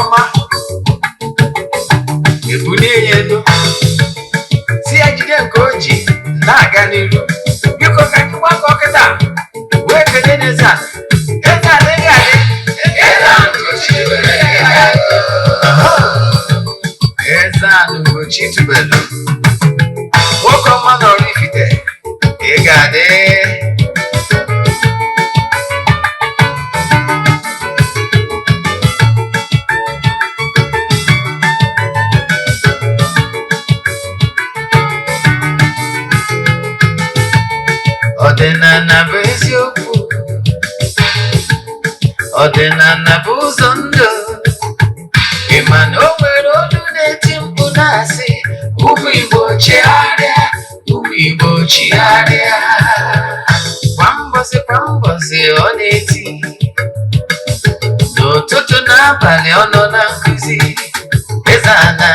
Ọma ebulie ya elu, si ya jide nke o ji na-aga n'iru. Biko, ka anyị gbakọ kịta wee kelee n'eze a. Eze adịghị adị. Eze a Ugochi tubelu, nwoke ọma na Oraifite, ị ga-adị. Ọdịnala bụ eziokwu, ọdịnala bụ ụzọ ndụ. Ị ma na o nwere olu na-eti mkpu na-asị, "Ụmụ Igbo, chigharịa, ụmụ Igbo, chigharịa." Kwa mbọsị kwa mbọsị ọ na-eti, n'ụtụtụ n'abalị ọ nọ na nkụzi. Eze ana,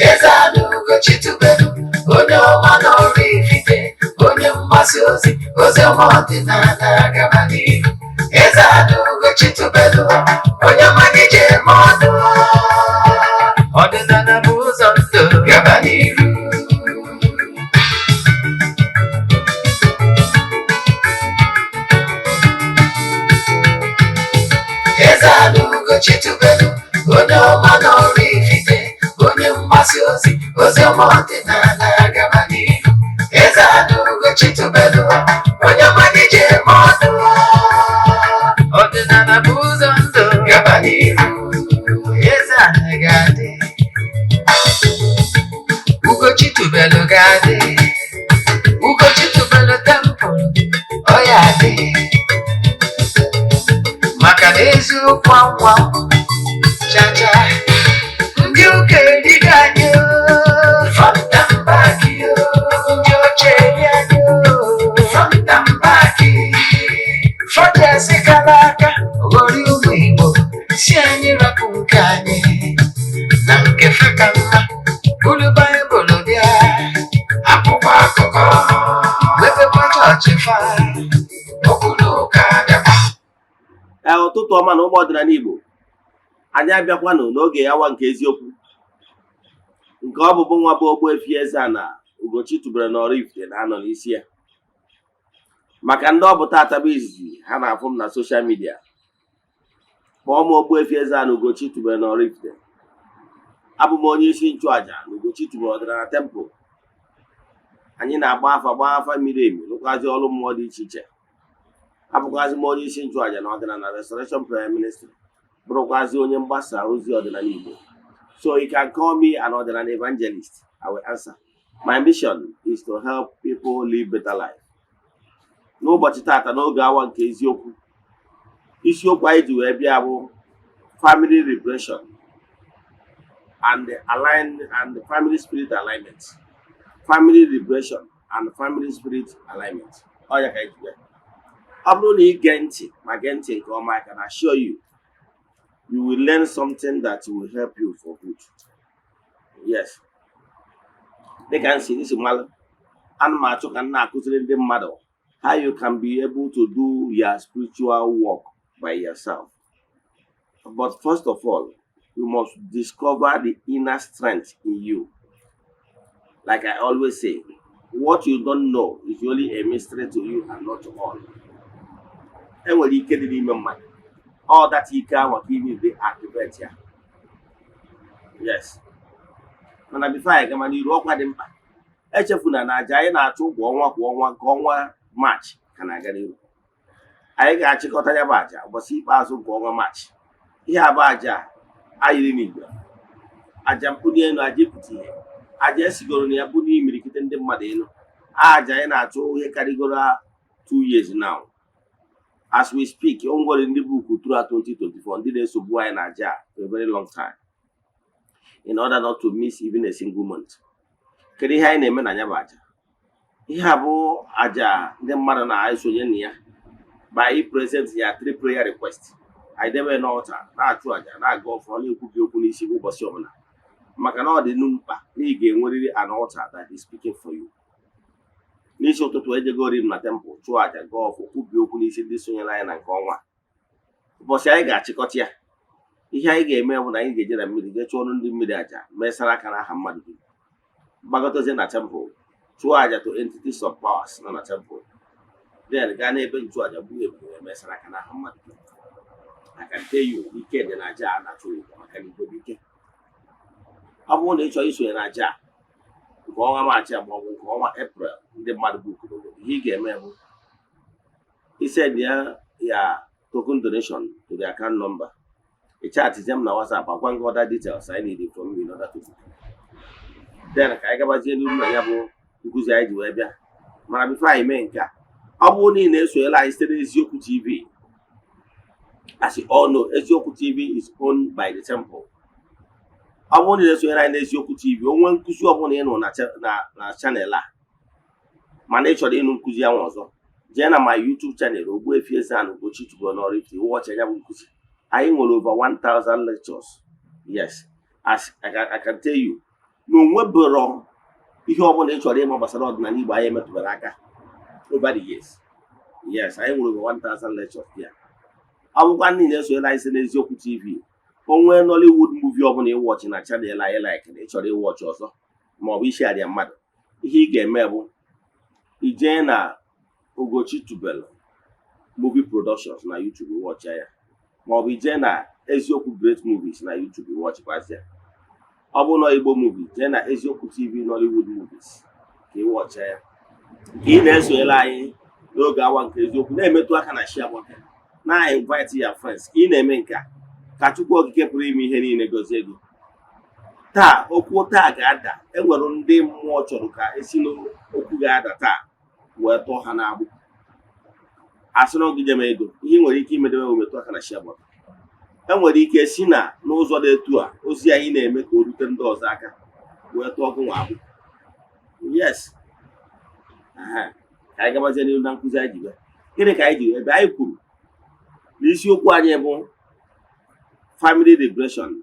eze ana Ugochi tubelu, onye ọma na Oraifite, onye mgbasa ozi ozi ọma ọdịnala gaba n'ihu. Eze ana Ugochi tubelu, onye ọma gị ji eme ọnụ. Ọdịnala bụ ụzọ ndụ, gaba n'ihu. Eze ana Ugochi tubelu, onye ọma na Oraifite, onye mgbasa ozi ozi ọma ọdịnala gaba n'ihu. Eze ana Ugochi tubelu, onye ọma gị ji eme ọnụ. Ọdịnala bụ ụzọ ndụ, gaba n'ihu. Eze ana ga-adị, Ugochi tubelu ga-adị, Ugochi tubelu temple ọ ya adị, maka na eziokwu anwa chacha ndị ụka erigo anyị o, front and back o, ndị oche eri anyị o, front and back. Fọdụ kara aka ghọrọ ụmụ Igbo, si anyị rapụ nke anyị na nke fe ka mma, buru Baịbụl bịa, akwụkwọ akụkọ, mepekwa chọọchị fa, okwu na ụka bịakwa. Ee, ụtụtụ ọma na ụmụ ọdịnala Igbo. Anyị abịakwanụ n'oge awa nke eziokwu, nke ọ bụbụ nwa bụ Ogbuefi Eze-Ana Ugochi tubelu na Oraifite na-anọ n'isi ya. Maka ndị ọ bụ tata bụ izizi ha na-afụ m na social media, kpọọ m Ogbuefi Eze-Ana Ugochi tubelu na Oraifite. Abụ m onye isi nchụaja na Ugochi tubelu ọdịnala temple. Anyị na-agba afa, gbaa afa miri emi, rụkwazi ọrụ mmụọ dị iche iche. Abụkwazị m onye isi nchụaja na ọdịnala Restoration Prayer Ministry, bụrụkwazị onye mgbasa ozi ọdịnala Igbo. So you can call me an ọdịnala evangelist, I will answer. My mission is to help people live better life. N'ụbọchị tata, n'oge awa nke eziokwu, isiokwu anyị ji wee bịa bụ family liberation and the align and the family spirit alignment. Family liberation and family spirit alignment, ọ ya ka anyị ji bịa. Ọ bụrụ na ị gee ntị ma gee ntị nke ọma, I can assure you, you will learn something that will help you for good. Yes, dịka m si isi malụ, ana m achọ ka m na-akụziri ndị mmadụ how you can be able to do your spiritual work by yourself. But first of all, you must discover the inner strength in you. Like I always say, what you don't know is only a mystery to you and not to all. Enwere ike dị n'ime mmadụ. All that ike ahụ ka ị need activate ya. Yes, mana before anyị gama n'iru, ọkwa dị mkpa, echefuna na aja anyị na-achụ kwa ọnwa kwa ọnwa, nke ọnwa Maachị ka na-aga n'ihu. Anyị ga-achịkọta ya bụ aja ụbọchị ikpeazụ nke ọnwa Maachị. Ihe a bụ aja ayịrị n'igwe, aja mbuli elu, aja ịpụta ihe, aja esigoro na ya bụ n'imirikite ndị mmadụ elu, aja anyị na-achụ ihe karịgoro 2 years now. As we speak, o nwere ndị book throughout 2024, ndị na-esogbu anyị na aja for a very long time in order not to miss even a single month. Kedu ihe anyị na-eme na ya bụ aja? Ihe a bụ aja ndị mmadụ na-esonye na ya by present ya three prayer request. Anyị debe n'altar, na-achụ aja, na-aga ọfọ, na-ekwubi okwu n'isi gị ụbọchị ọbụla, maka na ọ dị nnukwu mkpa na ị ga-enwerịrị an altar that is speaking for you. N'isi ụtụtụ, ejegori m na temple, chụọ aja, gaa ọfọ, kwubie okwu n'isi ndị sonyere anyị na nke ọnwa. Ụbọchị anyị ga-achịkọta ya, Ihe anyị ga-eme bụ na anyị ga-eje na mmiri, jee chụọrọ ndị mmiri àjà, mesara aka n'aha mmadụ dum, gbakọtazie na temple, chụọ àjà to entities of powers nọ na temple, then gaa n'ebe nchụàjà, gbuo ebule wee mesara aka n'aha mmadụ dum. I can tell you, ike dị na aja a na-achụ n'igwe, maka na igwe bụ ike. Ọ bụrụ na ị chọrọ isonye na aja a nke ọnwa Maachị a maọbụ nke ọnwa Eprel, ndị mmadụ bụ obodo, ihe ị ga-eme bụ isend ya ya token donation to the account number. Ị chatzie m na WhatsApp, agwa gị other details I need from you in order to book. Then ka anyị gabazie n'iru na ya bụ nkụzi anyị ji wee bịa. Mana before anyị mee nke a, ọ bụrụ na ị na-esonyere anyị site n'Eziokwu TV, as you all know, Eziokwu TV is owned by the temple. Ọ bụrụ na ị na-esonyere anyị n'Eziokwu TV, onwe nkụzi ọbụla ị nụ na channel a, mana ị chọrọ ịnụ nkụzi ahụ ọzọ, jee na my YouTube channel, Ogbuefi Eze-Ana Ugochi tubelu n'Oraifite, watch ya bụ nkụzi. Anyị nwere over 1000 lectures. Yes, as I can tell you na onwebero ihe ọbụla ị chọrọ ịma gbasara ọdịnala Igbo anyị emetụbara aka over the years. Yes, anyị nwere over 1000 lectures there. Ọ bụkwa ndị na-esonyere anyị site n'Eziokwu TV, onwe Nollywood movie ọbụla ị watch na channel anyị like na ị chọrọ ịwatch ọzọ ma ọ bụ ishare mmadụ, ihe ị ga-eme bụ ijee na Ugochi Tubelu Movie Productions na YouTube, watch ya, ma ọ bụ ijee na Eziokwu Great Movies na YouTube, watchkwazịa. Ọ bụ na Igbo movie, jee na Eziokwu TV Nollywood Movies ka ị watch ya. Ka ị na-esonyere anyị n'oge awa nke eziokwu, na-emetụ aka na share button, na-invite your friends. Ka ị na-eme nke a, ka Chukwu Okike pụrụ ime ihe niile gọzie gị. Taa, okwu taa ga-ada. Enwere ndị mmụọ chọrọ ka esi n'okwu ga-ada taa wee tụọ ha n'agbụ, asị na ogige m ego. Ihe ị nwere ike imedebe bụ metụ aka na share button. Enwere ike si na n'ụzọ dị etu a, ozi anyị na-eme ka o rute ndị ọzọ aka wee tụọ gị nwa agbụ. Yes. Aha. Ka anyị gabazie n'ihu na nkụzi anyị ji bịa. Gịnị ka anyị ji ebe anyị kwuru n'isiokwu anyị bụ family liberation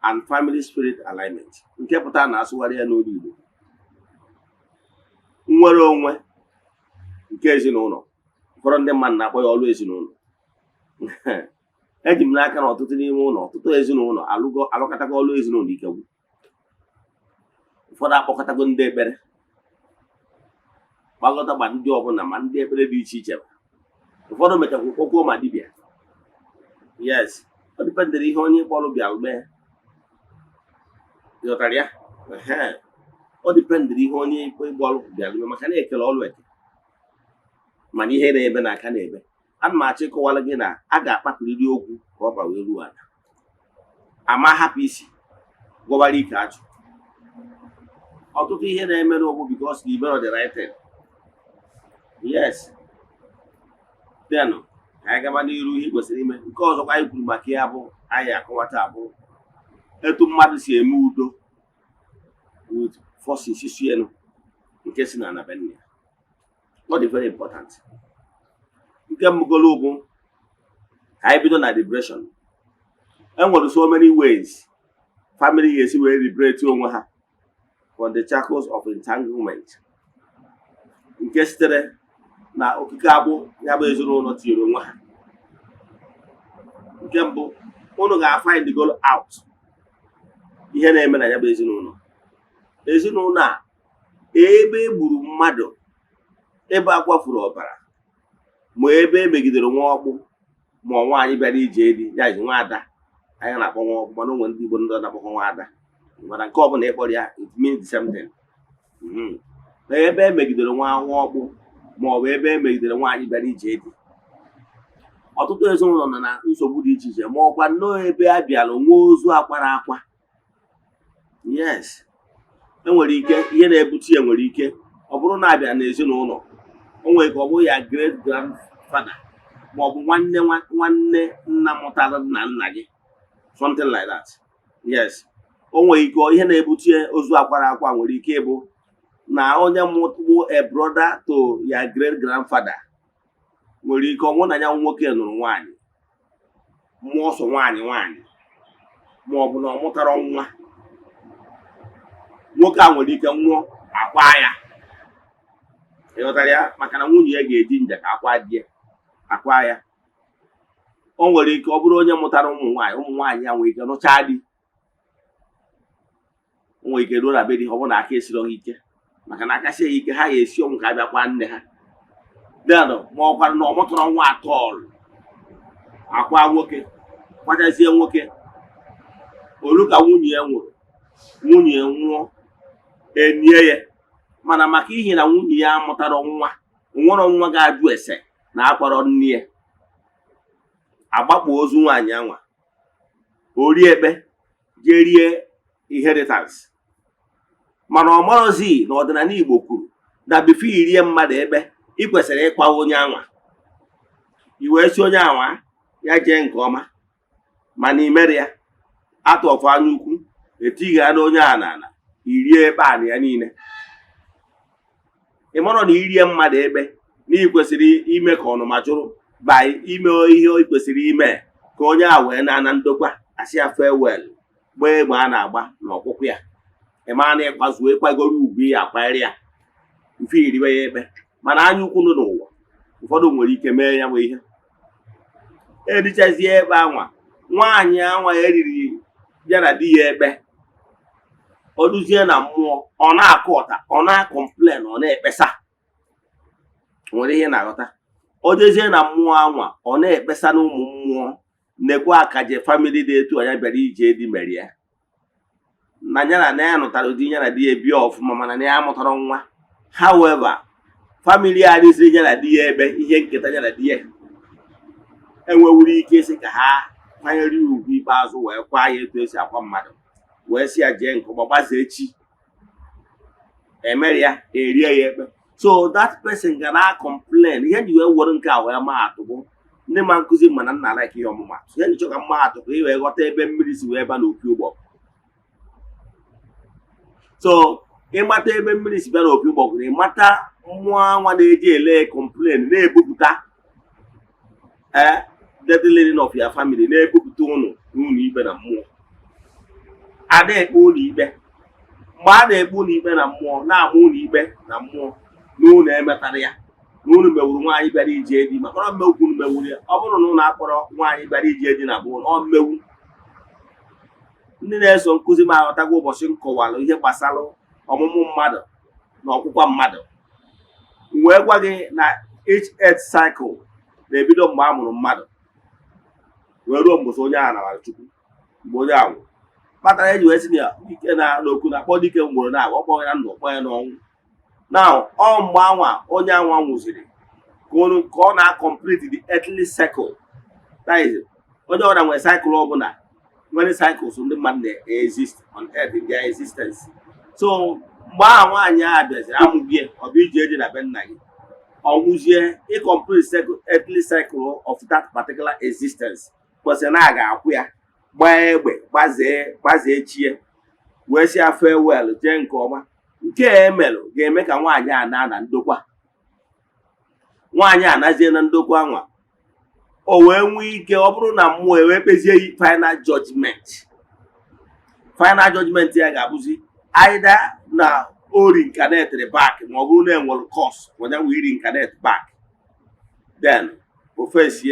and family spirit alignment, nke pụtara na asụgharị ya n'olu Igbo, nnwere onwe nke ezinụlọ. Ụfọdụ ndị mmadụ na-akpọ ya ọlụ ezinụlọ. Eji m n'aka na ọtụtụ n'ime ụlọ, ọtụtụ ezinụlọ alụgo, alụkọtago ọlụ ezinụlọ ike gwụ. Ụfọdụ akpọkọtago ndị ekpere, gbakọta ma ndị ọbụla, ma ndị ekpere dị iche iche. Ụfọdụ mechakwa kpọkwuo ma dibịa. Yes, ọ dependere ihe onye kpọrọ bịa mee. Ịghọtara ya? Ehe. Ọ dependere ihe onye ịkpọrọ bịa mee, maka na ekele ọlụ eke, mana ihe na-ebe n'aka na-ebe. Ana m achọ ịkọwara gị na a ga-akpapụrịrị okwu ka ọ ba wee ruo ala, ama hapụ isi gwọbara ike achụ. Ọtụtụ ihe na-eme n'ogbu because na imero the right thing. Yes. Then ka anyị gaba n'iru. Ihe ị kwesịrị ime nke ọzọkwa anyị kwuru maka ya bụ anyị akọwata abụ etu mmadụ si eme udo with forces si elu nke si na ana be nna ya. Ọ dị very important. Nke mbụgolo bụ ka anyị bido na liberation. Enwere so many ways family ga-esi wee liberate onwe ha from the shackles of entanglement nke sitere na okike agbụ ya bụ ezinụlọ tinyere onwe ha. Nke mbụ, unu ga-find go out ihe na-eme na ya bụ ezinụlọ. Ezinụlọ a, ebe e gburu mmadụ, ebe a kwafuru ọbara, ma ebe e megidere nwa ọkpụ, ma ọ nwaanyị bịara ije di ya ji nwa ada anyị na-akpọ nwa ọkpụ, mana o nwere ndị Igbo ndị na-akpọkwa nwa ada, mana nke ọbụla ịkpọrọ ya, it means the same thing. Na ebe e megidere nwa nwa ọkpụ, ma ọ bụ ebe e megidere nwaanyị bịara ije di, ọtụtụ ezinụlọ nọ na nsogbu dị iche iche, ma ọkwa nnọọ ebe a bịara nwa ozu akwara akwa. Yes, enwere ike ihe na-ebute ya nwere ike ọ bụrụ na abịa n'ezinụlọ, o nwere ka ọ bụrụ ya great grandfather ma ọ bụ nwanne nwanne nna mụtara nna nna gị, something like that. Yes, o nwere ike ihe na-ebute ozu akwara akwa nwere ike ịbụ na onye mụ a brother to ya great grandfather nwere ike ọnwụ na ya nwoke nụrụ nwaanyị, mụọ sọ nwaanyị nwaanyị, ma ọ bụ na ọ mụtara nwa nwoke a nwere ike nwụọ, akwa ya. Ịghọtara ya? Maka na nwunye ya ga-eji nja ka akwa di ya, akwa ya. O nwere ike ọ bụrụ onye mụtara ụmụ nwaanyị, ụmụ nwaanyị ya nwere ike nụchaa di. O nwere ike ruo na be di ha, ọ bụrụ na aka esiro ha ike, maka na aka sie ha ike, ha ga-esi ọnwụ ka a bịakwa nne ha. Then ma ọ kwara na ọ mụtara nwa atọọlụ, akwa nwoke kwachazie nwoke olu ka nwunye ya nwụrụ, nwunye ya nwụọ, enie ya. Mana maka ihi na nwunye ya amụtara nwa, onwero nwa ga-ajụ ese na akwarọ nne ya, agbakpọ ozu nwaanyị anwa, o rie ekpe, jee rie inheritance. Mana ọ marọzi na ọdịnala Igbo kwuru na before irie mmadụ ekpe, ị kwesịrị ịkwa onye anwa, i wee si onye anwa ya jee nke ọma. Mana imere ya atọfụ anya ukwu, etighi ya na onye a n'ala, irie ekpe anị ya niile. Ị marọ na irie mmadụ ekpe na ị kwesịrị ime ka ọnụma jụrụ by ime ihe ị kwesịrị ime ka onye a wee na-ana ndokwa, asị ya farewell, gbaa egbe a na-agba na ọkwụkwụ ya. Ị mara na ịkwazuo, ịkwagoro ugwu ya, akwanyere ya mfe iriwe ya ekpe. Mana anya ukwu nọ n'ụwa, ụfọdụ nwere ike mee ya bụ ihe, erichazie ekpe anwa. Nwaanyị anwa eriri ya na di ya ekpe, ọ duzie na mmụọ, ọ na-akụ ọta, ọ na-acomplain, ọ na-ekpesa. Nwere ihe na-aghọta, o jezie na mmụọ anwa, ọ na-ekpesa na ụmụ mmụọ nekwa akaje family dị etu anya bịara ije di mere ya na ya na ya nụtara di, ya na di ya ebie ọfụma, mana na ya mụtara nwa. However, family a dịziri ya na di ya ebe ihe nketa ya na di ya enwewuru ike ịsị ka ha kwanyere ya ugwu ikpeazụ, wee kwa ya etu esi akwa mmadụ, wee sị ya jee nke ọma, gbazie echi emere ya, erie ya ekpe. So that person ga na complain. Ihe ji wee were nke a wee maa atụ bụ ndị ma nkụzi, mana nna like ihe ọmụmatụ. Ihe nchọ ka mma atụ ka ị wee ghọta ebe mmiri si wee ba n'opi ụgbọ. So ịmata ebe mmiri si bịa n'opi ụgbọgụrụ, ịmata mmụọ anwa na-eji ele complain, na-ebupụta ee dead lady of your family, na-ebupụta ụnụ n'ụlọ ikpe na mmụọ. A na-ekpe ụlọ ikpe, mgbe a na-ekpe ụlọ ikpe na mmụọ, na-ama ụlọ ikpe na mmụọ na ụlọ emetara ya na unu mewuru nwaanyị bịara ije di, maka na mmewukwu unu mewuru ya. Ọ bụrụ na ụnụ akpọrọ nwaanyị bịara ije di na bụ ọ mmewu. Ndị na-eso nkụzi m aghọtago ụbọchị m kọwara ihe gbasara ọmụmụ mmadụ na ọkwụkwa mmadụ, m wee gwa gị na each earth cycle na-ebido mgbe a mụrụ mmadụ wee ruo mgbe onye ahụ nawara Chukwu, mgbe onye ahụ nwụrụ. Kpatara eji wee sị na ike na n'okwu na-akpọ dike mgboro na ọ kpọghị na ndụ, ọkpọ ya n'ọnwụ. Now, ọ mgbe anwa onye anwa nwụziri ka ọ na-complete the earthly cycle. That is, onye ọbụla nwere cycle, ọbụla nwere cycles ndị mmadụ na-exist on earth in their existence. So mgbe ahụ nwaanyị a bịaziri amụgie, ọ bụ ije eje na be nna gị, ọ nwụzie, incomplete cycle, earthly cycle of that particular existence, kwesịrị na a ga-akwụ ya, gbaa egbe, gbazee gbazee chie, wee sị ya farewell, jee nke ọma. Nke a emelụ ga-eme ka nwaanyị a na na ndokwa. Nwaanyị a nazie na ndokwa anwa, o wee nwee ike, ọ bụrụ na mmụọ ewee kpezie final judgment. Final judgment ya ga-abụzi either na o reincarnate back, ma ọ bụrụ na enwere cause onye wee reincarnate back, then o face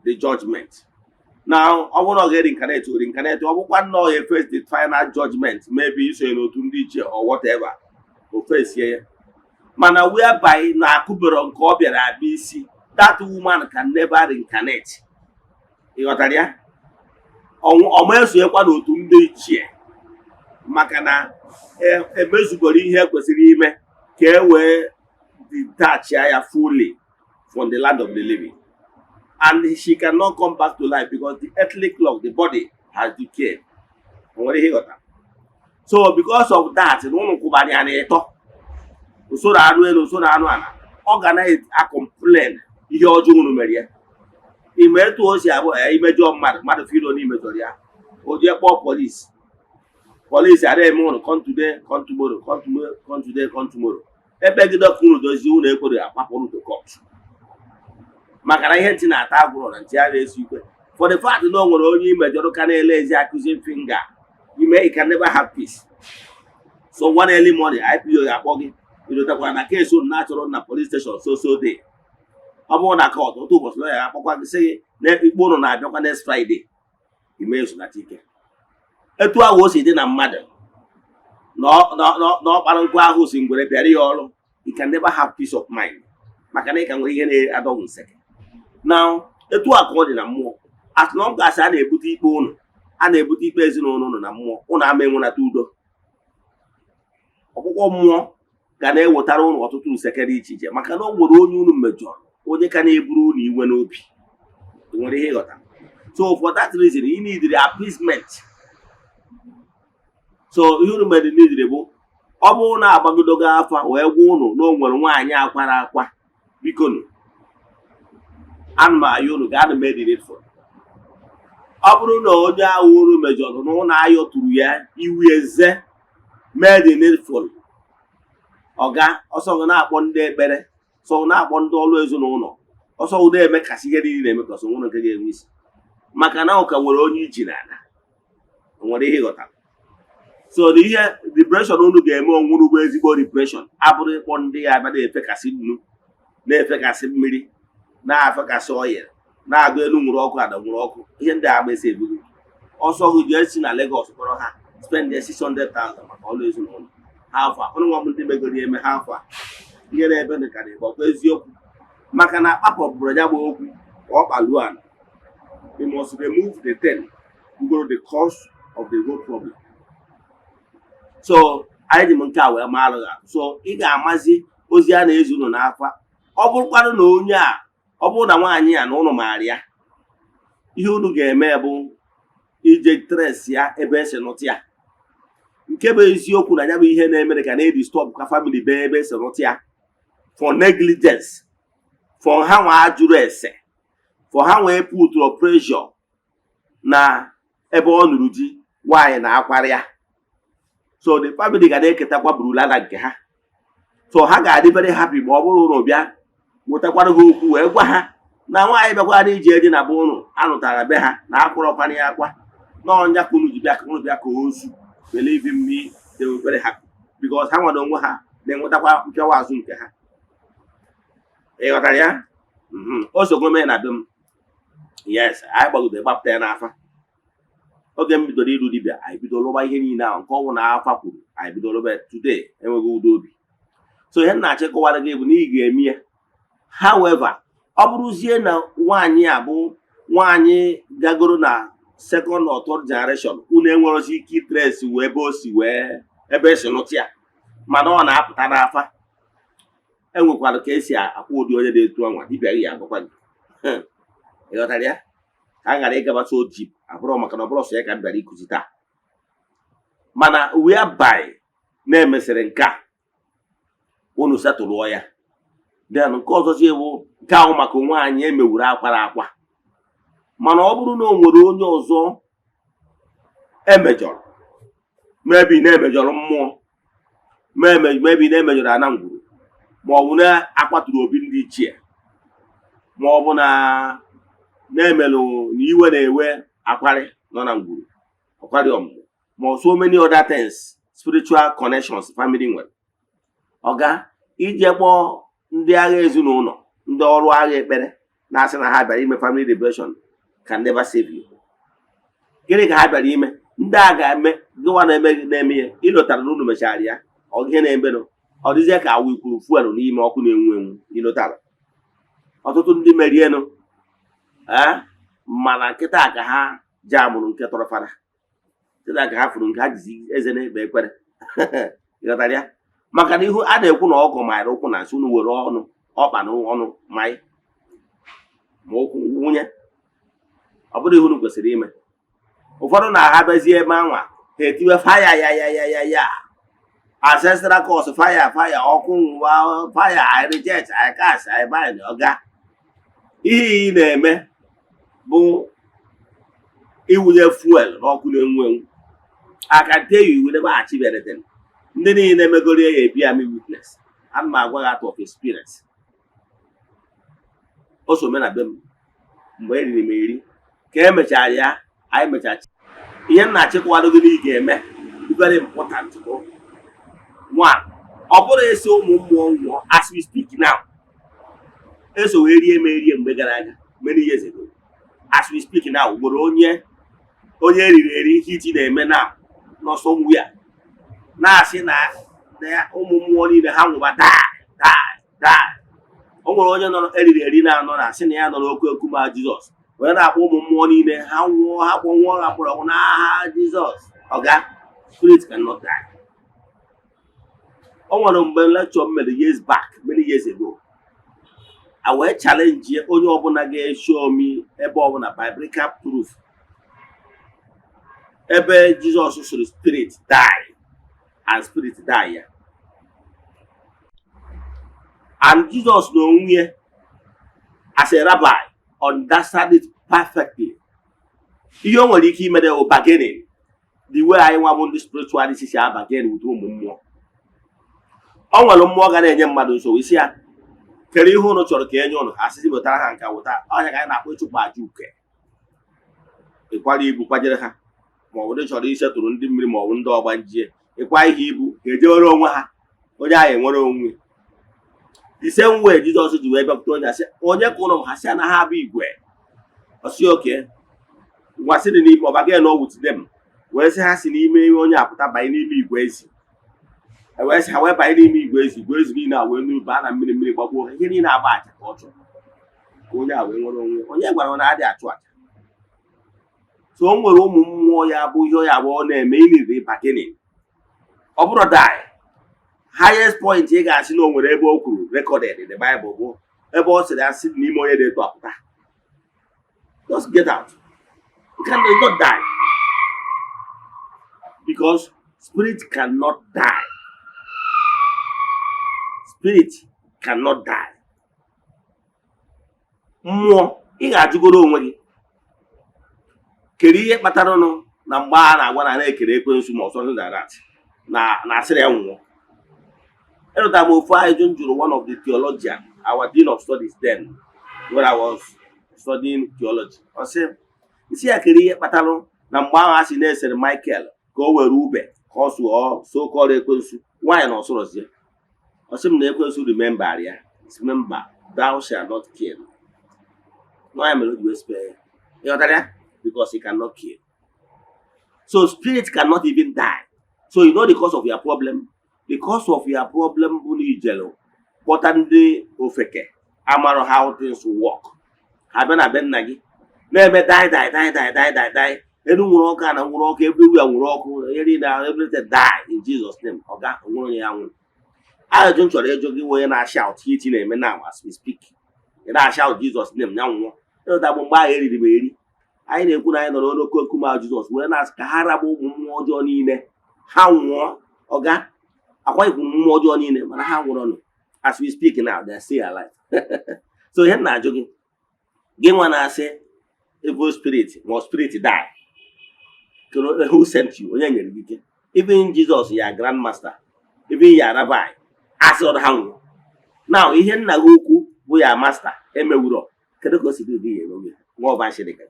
the judgment. Now, ọ bụrụ na ọ ga-reincarnate, o reincarnate. Ọ bụkwa na ọ ga-face the final judgment, maybe isonye n'otu ndị ichie or whatever, o face ya. Mana whereby na akụbero nke ọ bịara abịa isi, that woman can never reincarnate. Ị ghọtara ya? Ọma esonyekwa n'otu ndị ichie, maka na emezugoro ihe kwesịrị ime ka e wee detach ya fully from the land of the living, and she cannot come back to life because the earthly clock, the body has decayed. O nwere ihe ịghọta? So because of that, na ụnụ kwụbara ya n'ịtọ, usoro anụ elu, usoro anụ ala, ọ ga na-acomplain ihe ọjọọ unu mere ya. Ime etu o si abụ ya, imejọ mmadụ, mmadụ filo na imejọrọ ya, o jee kpọọ polisi. Polisi ada eme ụnụ come today, come tomorrow, come tomorrow, come today, come tomorrow. Ekpegide ka unu dozie, unu ekwere, akwapụ unu to court, maka na ihe ntị na-ata agwụrụ na ntị a na-eso ikwe. For the fact na o nwere onye imejọrọ ka na-ele ezi accusing finger, you can never have peace. So one early morning, IPO ga-akpọ gị, idotakwara na case unu na-achọrọ na police station so so day. Ọ bụrụ na court, otu ụbọchị lọya ga-akpọkwa gị, sị gị Na ikpe ụnụ na-abịakwa next Friday, ime ezunata ike. Etu ahụ o si dị na mmadụ na ọkpara nkụ ahụ si ngwere bịara ya ọrụ, you can never have peace of mind, maka na ị ka nwere ihe na-adọghị nseke. Now, etu a ka ọ dị na mmụọ. As long as a na-ebute ikpe ụnụ, a na-ebute ikpe ezinụlọ ụnụ na mmụọ, ụnụ ama enwenata udo. Ọkpụkpọ mmụọ ga na-ewetara ụnụ ọtụtụ nseke dị iche iche, maka na o nwere onye unu mejọrọ, onye ka na-eburu unu iwe n'obi. Ị nwere ihe ịghọta? So for that reason, you need the appeasement. So ihe unu mere need bụ, ọ bụrụ na agbagodogo afa wee gwa unu na o nwere nwaanyị akwara akwa, bikonu, ana m ayọ unu, gaa na mee the needful. Ọ bụrụ na onye ahụ unu mejọrọ na ụlọ ayọ tụrụ ya iwu eze, mee the needful. Ọga ọsọ gị na-akpọ ndị ekpere, sọ na-akpọ ndị ọrụ ezinụlọ, ọsọ gị na-eme kasị ihe niile na-eme ka ọsọ nwere nke ga-enwe isi, maka na ụka nwere onye iji n'ala. O nwere ihe ịghọtara? So na ihe liberation unu ga-eme onwe unu bụ ezigbo liberation abụrụ ịkpọ ndị ya abịa na-efekasị nnu, na-efekasị mmiri, na-afekasị oil, na-agụ elu nwụrụ ọkụ, ada nwụrụ ọkụ. Ihe ndị a agba esi ebugo ọsọ gị jee si na Lagos kpọrọ ha, spend 600,000 maka ọrụ ezinụlọ ha. Afọ a ụnụ nwa m ndị megoro ya eme ha, afọ a ihe na-ebe dị ka na-egbe ọkwa eziokwu, maka na akpapọpụrụ ya bụ okwu ka ọ kpaluo ala. We must remove the thing bugoro the cause of the whole problem. So anyị ji m nke a wee maalụ ha. So ị ga-amazi ozi a na-ezu unu n'afa. Ọ bụrụkwanụ na onye a, ọ bụrụ na nwaanyị a na ụnụ maara ya, ihe unu ga-eme bụ ije trace ya ebe esi nụta ya. Nke bụ eziokwu na ya bụ ihe na-emere ka na-edisturb ka family bee ebe esi nụta ya, for negligence, for ha nwa ajụrụ ese, for ha nwee put pressure na ebe ọ nụrụ di nwaanyị na-akwara ya. So the family ga na-eketakwa burulada nke ha. So ha ga-adị very happy ma ọ bụrụ ụnụ bịa wetakwara ha okwu wee gwa ha na nwaanyị bịakwara ije dị na be ụnụ anụtara be ha na akwụrọkwana ya akwa n'ọnya ka unu ji bịa, ka unu bịa ka ozu. Believe in me, they will very happy, because ha nwere onwe ha na-enwetakwa mpịawa azụ nke ha. Ị ghọtara ya? O sogo mee na be m. Yes, anyị gbagide gbapụta ya n'afa. Oge m bidoro ịrụ dibịa, anyị bido lụba ihe niile ahụ nke ọnwụ na afa kwuru, anyị bido lụba ya. Today enweghị udo obi. So ihe m na-achịkọwara gị bụ na ị ga-eme ya. However, ọ bụrụzie na nwaanyị a bụ nwaanyị gagoro na second or third generation, unu enwerozi ike itrace wee ebe o si, wee ebe esi nụta ya, mana ọ na-apụta n'afa, enwekwara ka esi akwụ ụdị onye dị etu anwa. Dibịa gị ya agwakwa gị. Ị ghọtara ya? Ka a ghara ịgaba so deep, abụrụ maka na ọ bụrụ sọ ya ka m bịara ịkụzi taa. Mana whereby na-emesịrị nke a, unu setụlụọ ya. Then nke ọzọzi bụ nke ahụ maka nwaanyị emewuru akwara akwa. Mana ọ bụrụ na o nwere onye ọzọ emejọrọ, maybe na-emejọrọ mmụọ, maybe na-emejọrọ ana ngwuru, ma ọ bụ na-akwaturu obi ndị ichie, ma ọ bụ na na-emelụ na iwe na-ewe akwarị nọ na ngwuru, ọkwarị ọmụmụ, ma ọ so many other things, spiritual connections family nwere, ọga ije kpọọ ndị agha ezinụlọ, ndị ọrụ agha ekpere na-asị na ha bịara ime family liberation can never save you. Gịnị ka ha bịara ime? Ndị a ga-eme gịnwa na-eme na-eme ya. Ịlọtara na unu mechara ya, ọ ihe na-emenụ, ọ dịzie ka awụ ikwuru fuel n'ime ọkụ na-enwu enwu. Ịlọtara ọtụtụ ndị merienụ, ee, mana nkịta ka ha ji amụrụ nke tọrọ fara nkịta ka ha fụrụ nke ha jizi eze na-ekpe ekpere. Ịghọtara ya? Maka na ihu a na-ekwu na ọgọ manyere ụkwụ na nsị, unu were ọnụ ọkpa na ọnụ manye ma ụkwụ nwunye. Ọ bụrụ ihe unu kwesịrị ime, ụfọdụ na-aha bịazie ebe anwa, ha etiwe fire ya ya ya ya ya, ancestral curse, fire, fire, ọkụ nwa, fire, I reject, I cast, I bind. Ọga, ihe ị na-eme bụ iwunye fuel n'ọkụ na-enwu enwu. I can tell you, you will never achieve anything. Ndị niile megoro ya ebi am witness. Ana m agwa gị out of experience. O so me na be m mgbe eriri m eri ka emechara ya. Anyị mechara ihe m na-achịkwadụ gị na ị ga-eme dị very important bụ one, ọ bụrụ esi ụmụ mmụọ nwụọ. As we speak now, eso wee rie m erie mgbe gara aga, many years ago. As we speak now, nwere onye eriri eri ihe iti na-eme na nọ somewhere na-asị na ya ụmụ mmụọ niile ha nwụba, die, die, die. O nwere onye nọ eriri eri na-anọ na-asị na ya nọ n'oke nkume Jizọs wee na-akpọ ụmụ mmụọ niile ha nwụọ, ha kpọnwụọ, ha kpọrọ n'aha Jizọs. Ọga, spirit cannot die. O nwere mgbe lecture m mere years back, many years ago, a wee challenge onye ọbụla ga-eshow me ebe ọbụla, biblical proof, ebe Jizọs sịrị spirit die and spirit die ya. And Jizọs na onwe ya as a rabbi understand it perfectly. Ihe o nwere ike imere bụ bargaining, the way anyị nwa bụ ndị spiritualist si abargain with ụmụ mmụọ. O nwere mmụọ ga na-enye mmadụ nsogbu, isi ya kere ihe ụnụ chọrọ ka enye ụnụ, asịsị wetara ha nka weta ọnya ka anyị na-akpọ ịchụpụ aja uke, ịkwara ibu kwajere ha, ma ọ bụ ndị chọrọ isetụrụ ndị mmiri, ma ọ bụ ndị ọgbanje, ịkwa ihe ibu ka ejewere onwe ha, onye ahụ enwere onwe. The same way Jizọs ji wee bịakwute onye, asị onye ka ụnụ ha sị na ha bụ igwe ọsị oke ngwa sị dị n'ime ọba gị nọ with them, wee sị ha si n'ime onye apụta banye n'ime igwe ezi. E wee sị ha wee banye n'ime igwe ezi, igwe ezi niile a wee nuru baa na mmiri, mmiri gbagbuo ha. Ihe niile agba aja ka ọ chọrọ ka onye a wee nwere onwe. Onye gwara na adị achụ aja? So o nwere ụmụ mmụọ ya bụ ihe ya bụ ọ na-eme ịniri bargaining. Ọ bụrụ die, highest point ị ga-asị na o nwere ebe o kwuru recorded in the Bible bụ ebe ọ sịrị asị n'ime onye dị etu apụta. Just get out. You can not die because spirit cannot die. Spirit cannot die. Mmụọ, ị ga-ajụgoro onwe gị kedu ihe kpatara nụ na mgbe a na-agwa na na-ekere ekwensu ma ọsọ like that na asịrị ya nwụọ. Enụtara m ofu ajụjụ m jụrụ one of the theologian, our dean of studies then, when I was studying theology. Ọ sị isi ya kere ihe kpatara na mgbe ahụ a sị na-esere Michael ka o were ube ka ọ sụọ so kọrọ ekwensu nwaanyị na ọsụrọzie. Ọ sị m na ekwensu remember ya, remember, "Thou shall not kill." Nwaanyị mere o ji wee spare ya. Ịghọtara ya? Because he cannot kill. So spirit cannot even die. So you know the cause of your problem? The cause of your problem bụ na ijelu kpọta ndị ofeke amarọ how things work. Ha bịa na be nna gị na-eme die, die, die, die, die, die, die. Elu nwụrụ ọkụ, ana nwụrụ ọkụ, everywhere nwụrụ ọkụ, ihe niile, everything die in Jesus name. Ọga, onwere onye ya nwụrụ. Ajụjụ m chọrọ ịjụ gị, onye na-ashout ihe iti na-eme now as we speak, ị na-ashout Jesus name ya nwụọ, ịghọta bụ mgbe ahụ eriri m eri, anyị na-ekwu na anyị nọrọ n'oke nkume ahụ Jizọs wee na-asị ka ha rabụ ụmụ mmụọ ọjọọ niile ha nwụọ. Ọga, akwanyekwu mmụọ ọjọọ niile, mana ha nwụrụ nụ. As we speak now, they are still alive. So ihe m na-ajụ gị, gị nwa na-asị evil spirit ma spirit die, who sent you? Onye nyere gị ike? Even Jesus, ya grandmaster, even ya rabbi, asị ọrụ ha nwụrụ. Now ihe nna gị ukwu bụ ya master emewuro, kedu ka o si dị gị ya emewu ya nwa ọba Chineke?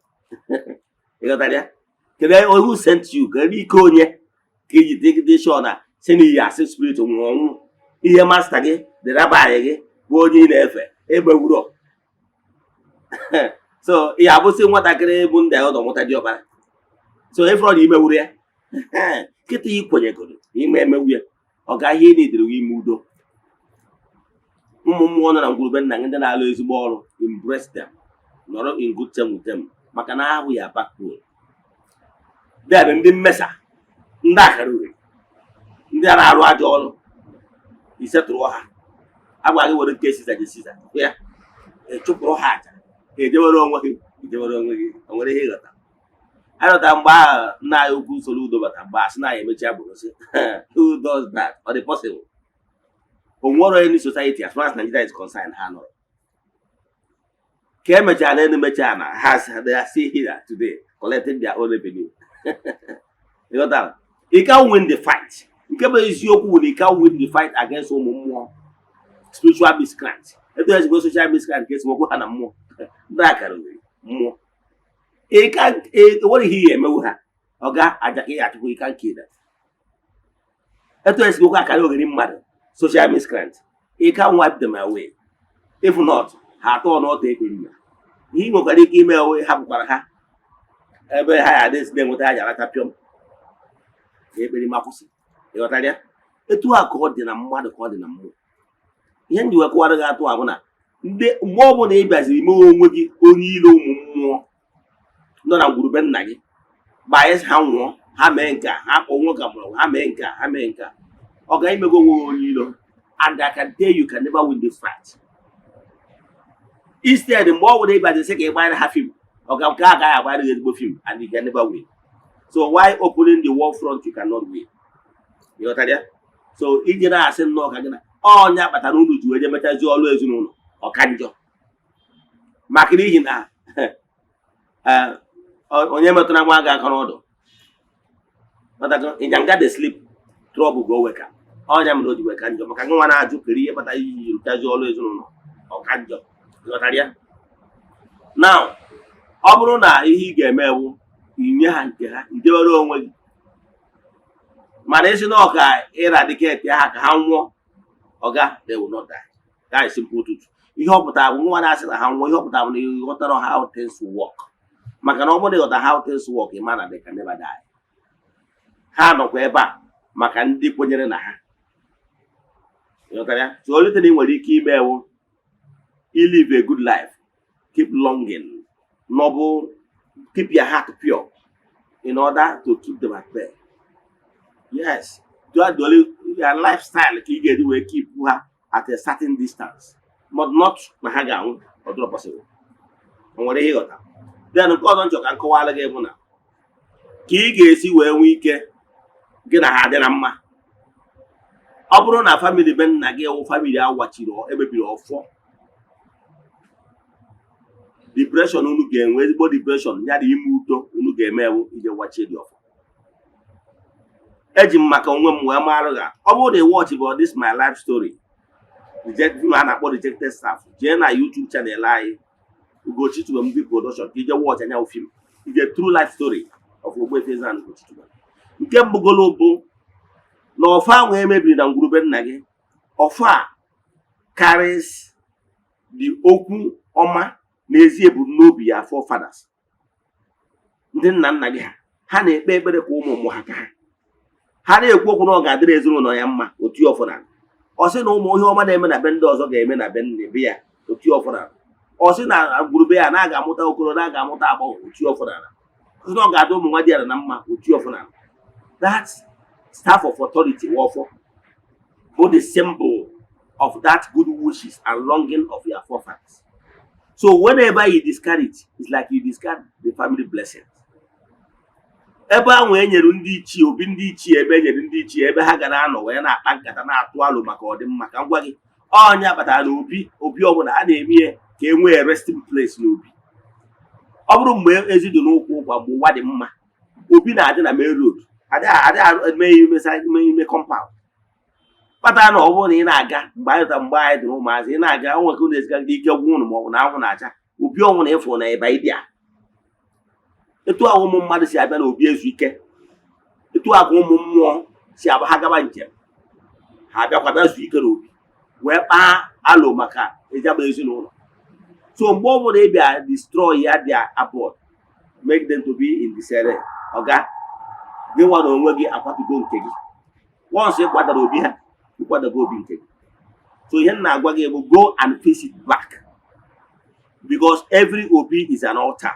Ịghọtara ya? Kedu who sent you? Kedu ike onye ka iji dị sure na si na iyi asị spirit nwụrụ ọnwụ ihe master gị, the rabbi gị, bụ onye ị na-efe emewuro? So ya abụsị nwatakịrị bụ ndị ọdọ mụta diọkpara. So ịfọrọ na imewuru ya kịta, ị kwenyegoro na ime emewu ya. Ọ ga ihe ị nidere ime udo. Ụmụ mmụọ nọ na ngwurube nna gị, ndị na-alụ ezigbo ọrụ, embrace them, nọrọ in good term with them, maka na ahụ ya backbone. Then ndị mmesa, ndị akara uri, ndị a na-arụ ajọ ọrụ, isetụrụ ha, agwa gị were nke Siza gị Siza ya, chụpụrụ ha aja, ha ejewere onwe gị, ejewere onwe gị. O nwere ihe ịghọta anyị mgbe ahụ nna anyị ukwu soro udo bata, mgbe asị na anyị emechi agbụrụ, sị who does that? Ọ dị possible? O nwere any society, as far as Nigeria is concerned, ha nọrọ ka emechara na elu mechaa na ha, they are still here today collecting their own revenue. Ịghọtara? You can win the fight. Nke bụ eziokwu bụ na you can win the fight against ụmụ mmụọ, spiritual miscreant. Etu ezigbo social miscreant ka esi nwekwu ha na mmụọ, ndị akara nwere mmụọ nwere ihe ihe emewu ha. Ọ ga aja ka ị achụkwu. You can kill them. Etu esigokwa akara oghere mmadụ, social miscreant, you can wipe them away. If not, ha atọ n'ọtọ ekpere ya. Ihe ị nwekwara ike ime ewe hapụkwara ha ebe ha ya adịzi na-enweta ha ji arata pịọm ka ekpere ma kwụsị. Ịghọtara ya? Etu a ka ọ dị na mmadụ, ka ọ dị na mmụọ. Ihe ndị wee kụwara gị atụ a bụ na ndị mgbe ọbụla ị bịaziri mee onwe gị onye ilo ụmụ mmụọ nọ na ngwurube nna gị, banye ha nwụọ, ha mee nke a, ha kpọ nwoke mụrụ, ha mee nke a, ha mee nke a, ọ ga imego onwe gị onye ilo. And I can tell you, can never win this fight. Instead, mgbe ọ bụla ị bịaziri sị ka ị gbanyere ha film, ọ ga nke a agaghị agbanyere gị ezigbo film, and you can never win. So why opening the war front you cannot win? Ịghọtara ya? So iji na-asị nnọọ ka gị na ọnya kpatara unu ji wee je mechazie ọrụ ezinụlọ ọka njọ, maka n'ihi na onye metụra nwa gị aka n'ọdụ. Ịnyanga dey sleep, trouble go wake up. Ọnya mere o ji wee ka njọ, maka nwa na-ajụ kere ihe kpatara iji rụchazie ọrụ ezinụlọ ọka njọ. Ịghọtara ya? Now, ọ bụrụ na ihe ị ga-eme ewu inye ha nke ha, idewere onwe gị, mana isi na ọka eradicate ha ka ha nwụọ, ọga, they will not die. That is simple truth. Ihe ọ pụtara bụ nwa na-asị na ha nwụọ, ihe ọ pụtara bụ na ị ghọtara how things work, maka na ọ bụrụ na ịghọta how things work, ị ma na they can never die. Ha nọkwa ebe a maka ndị kwenyere na ha. Ịghọtara ya? So only thing ị nwere ike ime ewu live a good life, keep longing noble, keep your heart pure in order to keep them at bay. Yes, that the only your lifestyle ka ị ga-eji wee keep ha at a certain distance, but not na ha ga-anwụ. Ọ dịrọ possible. O nwere ihe ịghọta? Then nke ọzọ nchọ ka m kọwara gị bụ na ka ị ga-esi wee nwee ike gị na ha adị na mma. Ọ bụrụ na family be nna gị wụ family awachiri, emebiri ọfọ, depression unu ga-enwe, ezigbo depression ya na ime udo unu ga-eme ewu ije wachie dị ọfọ. Eji m maka onwe m wee marụ ga ọ bụrụ na ị watch bụ this my life story, reject film a na-akpọ Rejected Staff, jee na YouTube channel anyị, Ugochi Tubelu Movie Production, ka ije watch anya film ije true life story of Ogbuefi Eze-Ana Ugochi Tubelu. Nke mbụgolo bụ na ọfọ ahụ emebiri na ngwurube nna gị, ọfọ a carries the okwu ọma na ezi ebumnobi ya forefathers, ndị nna nna gị. Ha na-ekpe ekpere ka ụmụ ụmụ ha ka ha ha na-ekwu okwu na ọ ga-adịrị ezinụlọ ya mma. Otu ọfọ na ọ sị na ụmụ ihe ọma na-eme na be ndị ọzọ ga-eme na be nne be ya. Otu ọfọ na ọ sị na ngwurube ya na a ga-amụta okoro, na a ga-amụta agbọghọ. Otu ọfọ na ọ sị na ọ ga-adị ụmụ nwa di ya na mma. Otu ọfọ na that staff of authority ọfọ bụ the symbol of that good wishes and longing of your forefathers. So whenever you discard it, it's like you discard the family blessings. Ebe ahụ e nyere ndị ichie obi, ndị ichie, ebe e nyere ndị ichie ebe ha ga na-anọ wee na-akpa nkata, na-atụ alo maka ọdịmma. Ka m gwa gị, ọnya kpatara na obi obi ọbụla a na-eme ya ka e nwee resting place n'obi. Ọ bụrụ mgbe ezi dị n'ụkwụ ụkwa, mgbe ụwa dị mma, obi na-adị na main road, adịghị eme ime ime compound, kpatara na ọ bụrụ na ị na-aga mgbe anyị mgbe anyị dị ụmụazị, ị na-aga, o nwere ka unu ezigagide ike gwụ unu ma ọ bụ na anwụ na-acha, obi ọnwụ na ịfụ na ịba ịdị a. Etu ahụ ụmụ mmadụ si abịa n'obi ezu ike, etu a ka ụmụ mmụọ si abụ ha gaba njem, ha abịakwa bịa zuo ike n'obi wee kpaa alo maka ejagba ezinụlọ. So mgbe ọ bụla ị bịa destroy ya their abode, make them to be in disarray, ọga gị nwa na onwe gị akwatugo nke gị. Once ị kwadara obi ha, ịkwadago obi nke gị. So ihe m na-agwa gị bụ go and face it back, because every obi is an altar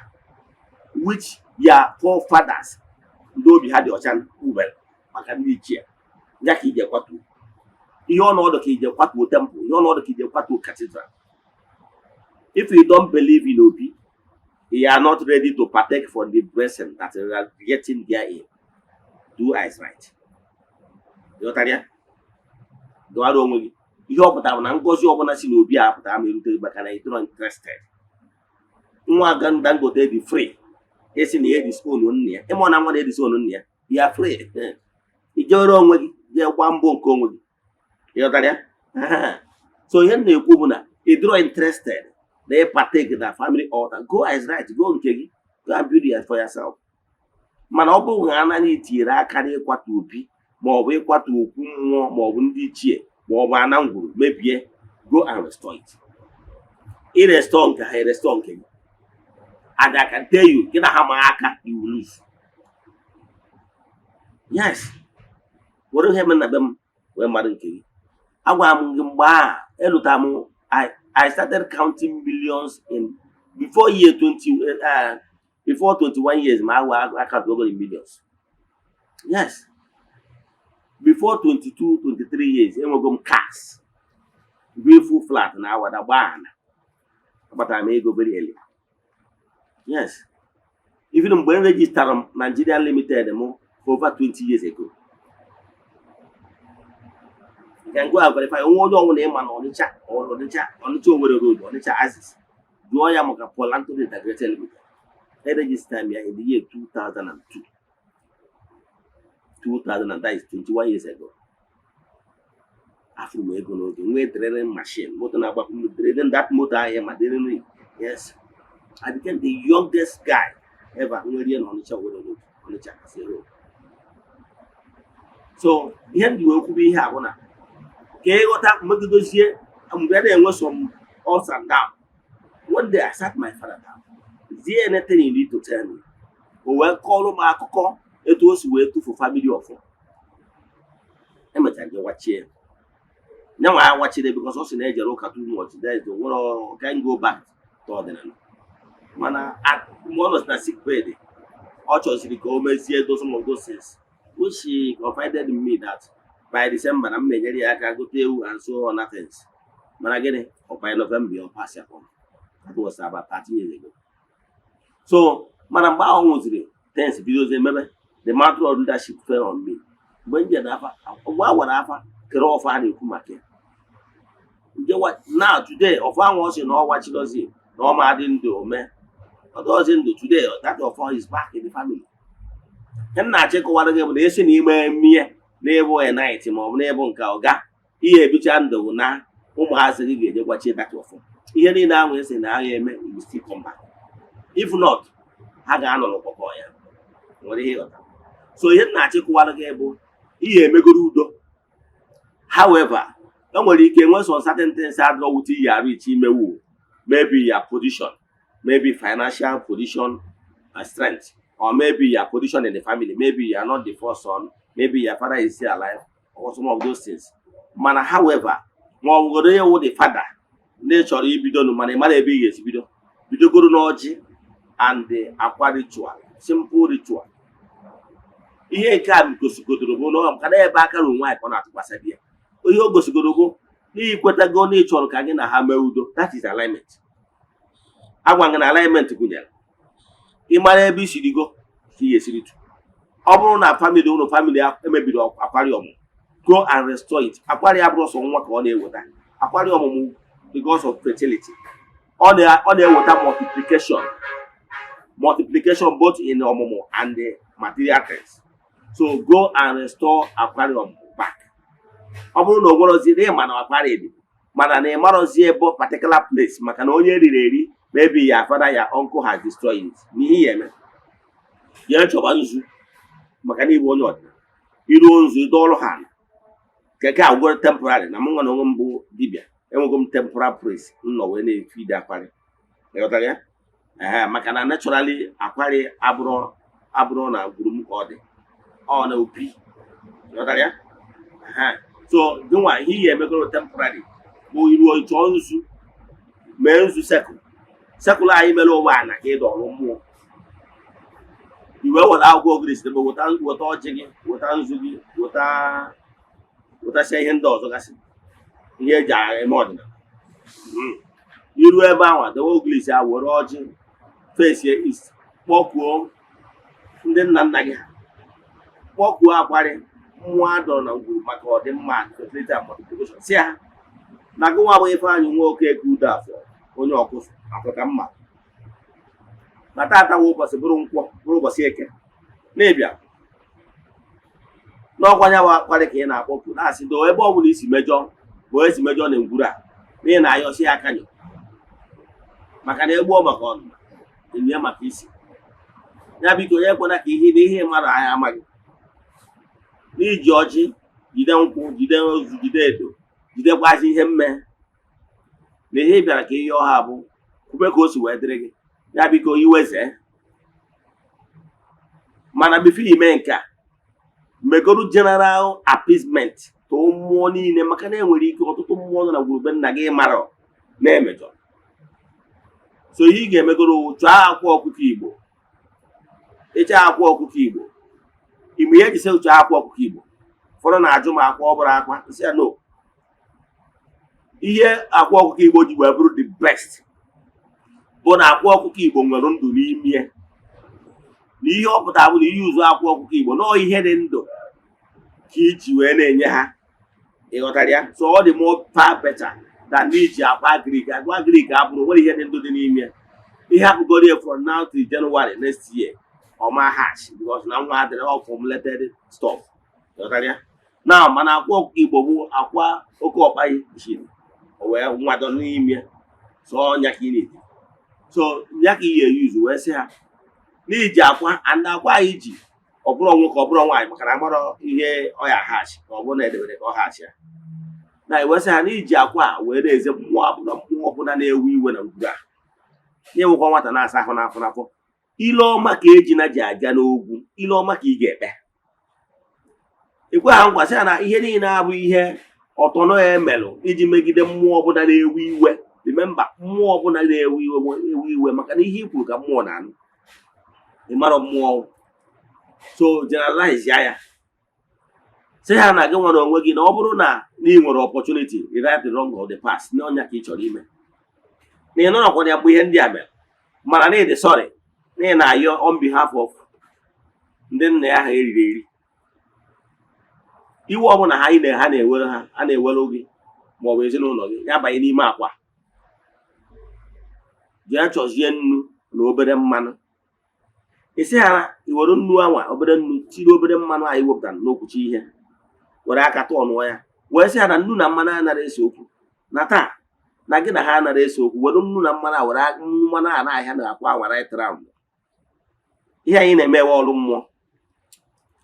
which your forefathers, ndị obi ha dị ọcha, wubere maka ndị ichie ya ka ije kwatuo ihe ọnọdụ, ka ije kwatuo temple, ihe ọnọdụ ka ije kwatuo cathedral. If you don't believe in obi, you are not ready to partake for the blessing that you are getting therein. Do as right. Ịghọtara ya? Dụwara onwe gị. Ihe ọ pụtara bụ na ngọzi ọbụla si n'obi a pụtara ma erute gị, maka na ị dịrọ interested. Nwa Dangote dị free esi na ya disown nna ya. Ịmụ na nwa na-edisown nna ya, ya free ijewere onwe gị, jee gbaa mbọ nke onwe gị. Ịghọtara ya? So ihe m na-ekwu bụ na ị dịrọ interested na ị partake na family altar, go as right, go nke gị, go and build it for yourself. Mana ọ bụrụ na anaghị etinyere aka n'ịkwatu obi, ma ọ bụ ịkwatu okwu mmụọ, ma ọ bụ ndị ichie, ma ọ bụ ana ngwuru mebie, go and restore it. Ị restore nke ha, restore nke gị. And I can tell you, gị na ha ma aka, you will lose. Yes, were ihe mere na be m wee mmadụ nke gị. Agwara m gị mgbe a elụta m, I started counting millions in before year 20, before 21 years ma agwa account go in millions. Yes, before 22, 23 years, enwego m cars, beautiful flat na Awada gbaa ana. Akpatara m ego very early. Yes, even mgbe m register m Nigeria Limited m for over 20 years ago. You can go and verify. Onwe onye ọbụla ịma na Ọnịcha or Ọnịcha Owerri Road, Ọnịcha axis, jụọ ya maka Paul Anthony Integrated Limited. E register m ya in the year 2002, 2000, and that is 21 years ago. Afụrụ m ego n'oge, nwee drilling machine, moto na-agbakwu mmiri, drilling that moto ahụ ma drilling. Yes, I became the youngest guy ever nwere ihe na Ọnịcha Owerri Road, Ọnịcha Axis Road. So ihe m ji wee kwube ihe a bụ na ka ịghọta mmegidozie mgbe a na-enwe some ups and down. One day I sat my father down. "Is there anything you need to tell me?" O wee kọọrọ m akụkọ etu o si wee tụfu family ọfọ. Emechara je wachie ya nyanwa ya wachiri because ọ sị na ejere ụka too much. There is the nwere can go back to ọdịnala. Mana mgbe ọ nọ na sick bed, ọ chọziri ka o mezie those some of those things, which he confided in me that by December na m na-enyere ya aka gote ewu and so on things. Mana gịnị, ọ by November ọ pass ya on. That was about 13 years ago. So mana mgbe ahụ ọ nwụziri, things bidozie emebe. The mantle of leadership fell on me. Mgbe m jere afa, mgbe a gwara afa kere ọfọ a na-ekwu maka ya nje now today, ọfọ ahụ ọ sị na ọ wachirozi na ọ ma dị ndụ ome ọ dọzi ndụ today, that ọfọ is back in the family. Ihe m na-achọ ịkọwara gị bụ na esi na ime mmie na-ịbụ a knight ma ọ bụ na-ịbụ nke ọga ihe ebicha ndụ bụ na ụmụazị gị ga-eje gwachie that ọfọ. Ihe niile ahụ esi na agha eme will still come back. If not, ha ga-anọ n'ụkpọkọ ya nwere ihe ịghọta. So ihe m na-achọ ịkọwara gị bụ ihe emegoro udo. However, e nwere ike nwee some certain things adịrọ wute iyi arụ iche imewu, maybe your position, maybe financial position and strength, or maybe your position in the family. Maybe you are not the first son, maybe your father is still alive, or some of those things. Mana however, ma ọ bụgodo onye wụ the father ndị chọrọ ibido nụ, mana ị mara ebe ị ga-esi bido, bidogoro n'ọjị and the akwa ritual, simple ritual. Ihe nke a gosigodoro bụ na ọ maka na ebe aka ruru nwaanyị ka ọ na-atụkwasị di ya. Ihe o gosigoro bụ n'ihi kwetago na ị chọrọ ka gị na ha mee udo. That is alignment. Agwa gị na alignment gụnyere ịmara ebe isi rigo ka ị ga-esiri tu. Ọ bụrụ na family ụlọ family emebiri akwari ọmụmụ, go and restore it. Akwari abụrụ sọ nwa ka ọ na-eweta. Akwari ọmụmụ, because of fertility, ọ na-eweta multiplication, multiplication both in ọmụmụ and the material things. So go and restore akwari ọmụmụ back. Ọ bụrụ na o nwerozi na ịma na akwari dị, mana na ịmarọzi ebe particular place, maka na onye riri eri, maybe ya father, ya uncle has destroyed it, n'ihe ya eme, jee chọba nzu, maka na ịbụ onye ọdịnala. Iruo nzu, ịdọọrụ ha ala keke agwụgoro temporary. Na mụ nwa na onwe m bụ dibịa, enwego m temporal place m nọ wee na-efide akwari. Ịghọtara ya? Ee, maka na naturally akwari abụrụ na gwuru m ka ọ dị, ọ na opi. Ịghọtara ya? Ehe. So gịnwa, ihe ị ga-emegoro temporary bụ iruo, chọọ nzu, mee nzu circle. Circle anyị mere ụwa ana ka ị dọrọ mmụọ, i wee weta akwụkwọ ogiri ebe, weta, weta ọjị gị, weta nzu gị, weta, wetasịa ihe ndị ọzọ gasị, ihe eji eme ọdịnala. Iru ebe ahụ, dewe ogirisi ahụ, were ọjị, fesie east, kpọkuo ndị nna nna gị ha, kpọkuo akwarị mmụọ adọrọ na ngwuru maka ọdịmma, fertility and multiplication. Si ha na gị nwa bụ Ifeanyị nwa Okeke Udo Afọ, onye ọkụsụ afọ ka mma, na tata bụ ụbọchị bụrụ nkwọ, bụrụ ụbọchị Eke, na-ịbịa n'ọkwa ya bụ akparị ka ị na-akpọku, na-asị doo ebe ọ bụla isi mejọ bụ esi mejọ na ngwuru a, n'ihi na ayọsi ya aka nyọ, maka na egbuo maka ọnụma, enye maka isi ya. Biko, onye ekwena ka ihe na ihe mmadụ anya amaghị n'iji ọjị, jide nkwụ, jide ozu, jide edo, jidekwazi ihe mme na ihe ị bịara ka ihe ọha bụ kwube ka o si wee dịrị gị. Ya biko iweze, mana before ime nke a, megoru general appeasement to mmụọ niile, maka na enwere ike ọtụtụ mmụọ nọ na ngwurube nna gị mara na-emejọ. So ihe ị ga-emegoro, chọọ akwa ọkụkọ Igbo. Ịchọ akwa ọkụkọ Igbo, ime ihe ejisi chọọ akwa ọkụkọ Igbo. Ụfọdụ na-ajụ m, akwa ọ bụrụ akwa nsị ya? No, ihe akwa ọkụkọ Igbo ji wee bụrụ the best bụ na akwa ọkụkọ Igbo nwere ndụ n'ime ya, na ihe ọ pụtara bụ na ihe ụzọ akwa ọkụkọ Igbo nọọ ihe dị ndụ ka iji wee na-enye ha. Ịghọtara ya? So ọ dị more far better than iji akwa agric. Akwa agric abụrụ nwere ihe dị ndụ dị n'ime ya. Ihe akụgoro ya from now till January next year, ọma hatch, because na nwa adịrị all formulated stuff. Ịghọtara ya? Na mana akwa ọkụkọ Igbo bụ akwa oke ọkpa jiri o wee nwado n'ime ya. So ọnya ka ị na-eti, so ya ka ị ga-eyuzu wee sị ha n'iji akwa and akwa anyị ji, ọ bụrụ nwoke, ọ bụrụ nwaanyị, maka na amarọ ihe ọ ya hatch, ka ọ bụrụ na edebere ka ọ hatch ya, na ewesị ha n'iji akwa a wee na-eze mmụọ ọbụla, mmụọ ọbụla na-ewe iwe na ngwuru a, na-enwekwa nwata na-asa ahụ n'afọ n'afọ. Ile ọma ka ejina ji aja n'ogwu, ile ọma ka ị ga-ekpe. Ikwe ha nkwa, sị ha na ihe niile abụ ihe ọtọnọ ya emelụ iji megide mmụọ ọbụla na-ewe iwe. Remember, mmụọ ọbụla na-ewe iwe, ewe iwe, maka na ihe i kwuru ka mmụọ na-anụ. Ị mara mmụọ, so generalize ya. Ya sị ha na gị nwere onwe gị, na ọ bụrụ na ị nwere opportunity right the wrong of the past, na ọnya ka ị chọrọ ime, na ị nọrọkwa ya mgbe ihe ndị a mere, mana na ịdị sorry, na ị na-ayọ on behalf of ndị nna ya ha eriri eri. Iwe ọbụla ha ha na-ewere, ha a na-ewere gị maọbụ ezinụlọ gị, ya banye n'ime akwa. Jee chọzie nnu na obere mmanụ. Isi ha i were nnu anwa, obere nnu, tiri obere mmanụ anyị wepụtara n'okwuchi ihe, were aka tọnụọ ya, wee sị ha na nnu na mmanụ anaghị ese okwu, na taa na gị na ha anaghị ese okwu. Were nnu na mmanụ a, were mmanụ a na-ahịa na akwa anwa right round. Ihe anyị na-eme ewe ọrụ mmụọ,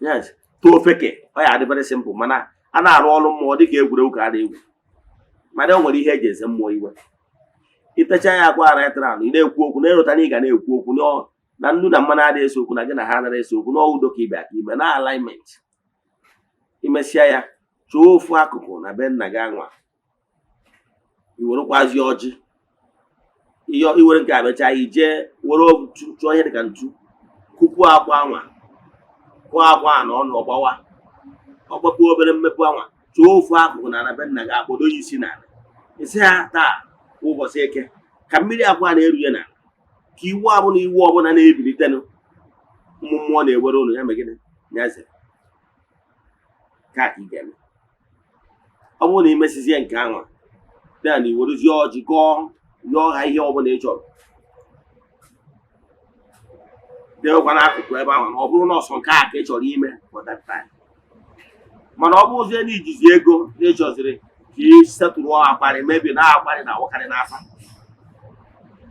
yes, too ofeke. Ọ ya adị very simple, mana a na-arụ ọrụ mmụọ dịka egwuregwu ka a na-egwu, mana e nwere ihe eji eze mmụọ iwe. Itecha ya akwa right round, ị na-ekwu okwu na-erota na ị ga na-ekwu okwu na nnu na mmanụ adịghị ese okwu, na gị na ha anaghị ese okwu, n'udo ka ịbịa ka ime na alignment. Imesịa ya, chọọ ofu akụkụ na be nna gị anwa, i werekwazi ọjị ihe iwere nke a mechaa, ijee were ntu, chọọ ihe dịka ntu, kụpuo akwa anwa, kụọ akwa a na ọnụ ọgbawa ọgbapụ obere mmepu anwa. Chọọ ofu akụkụ na be nna gị, akpọdo ya isi n'ala, isi ha taa bụ ụbọchị Eke, ka mmiri akwa na-eru ya n'ala, ka iwu abụla iwu ọbụla na-ebilitenụ ụmụ mmụọ na-ewere ụnụ ya megide ya zere ka ị ga-eme. Ọ bụrụ na ị mesizie nke ahụ, then i werezie ọjị gọọ, yọọ ha ihe ọbụla ị chọrọ, dewekwa n'akụkụ ebe ahụ, na ọ bụrụ na ọsọ nke a ka ị chọrọ ime for that time. Mana ọ bụrụzie na ijizi ego na ị chọziri ka ị setụrụ akparị, mebi na akparị na awụkarị n'afa,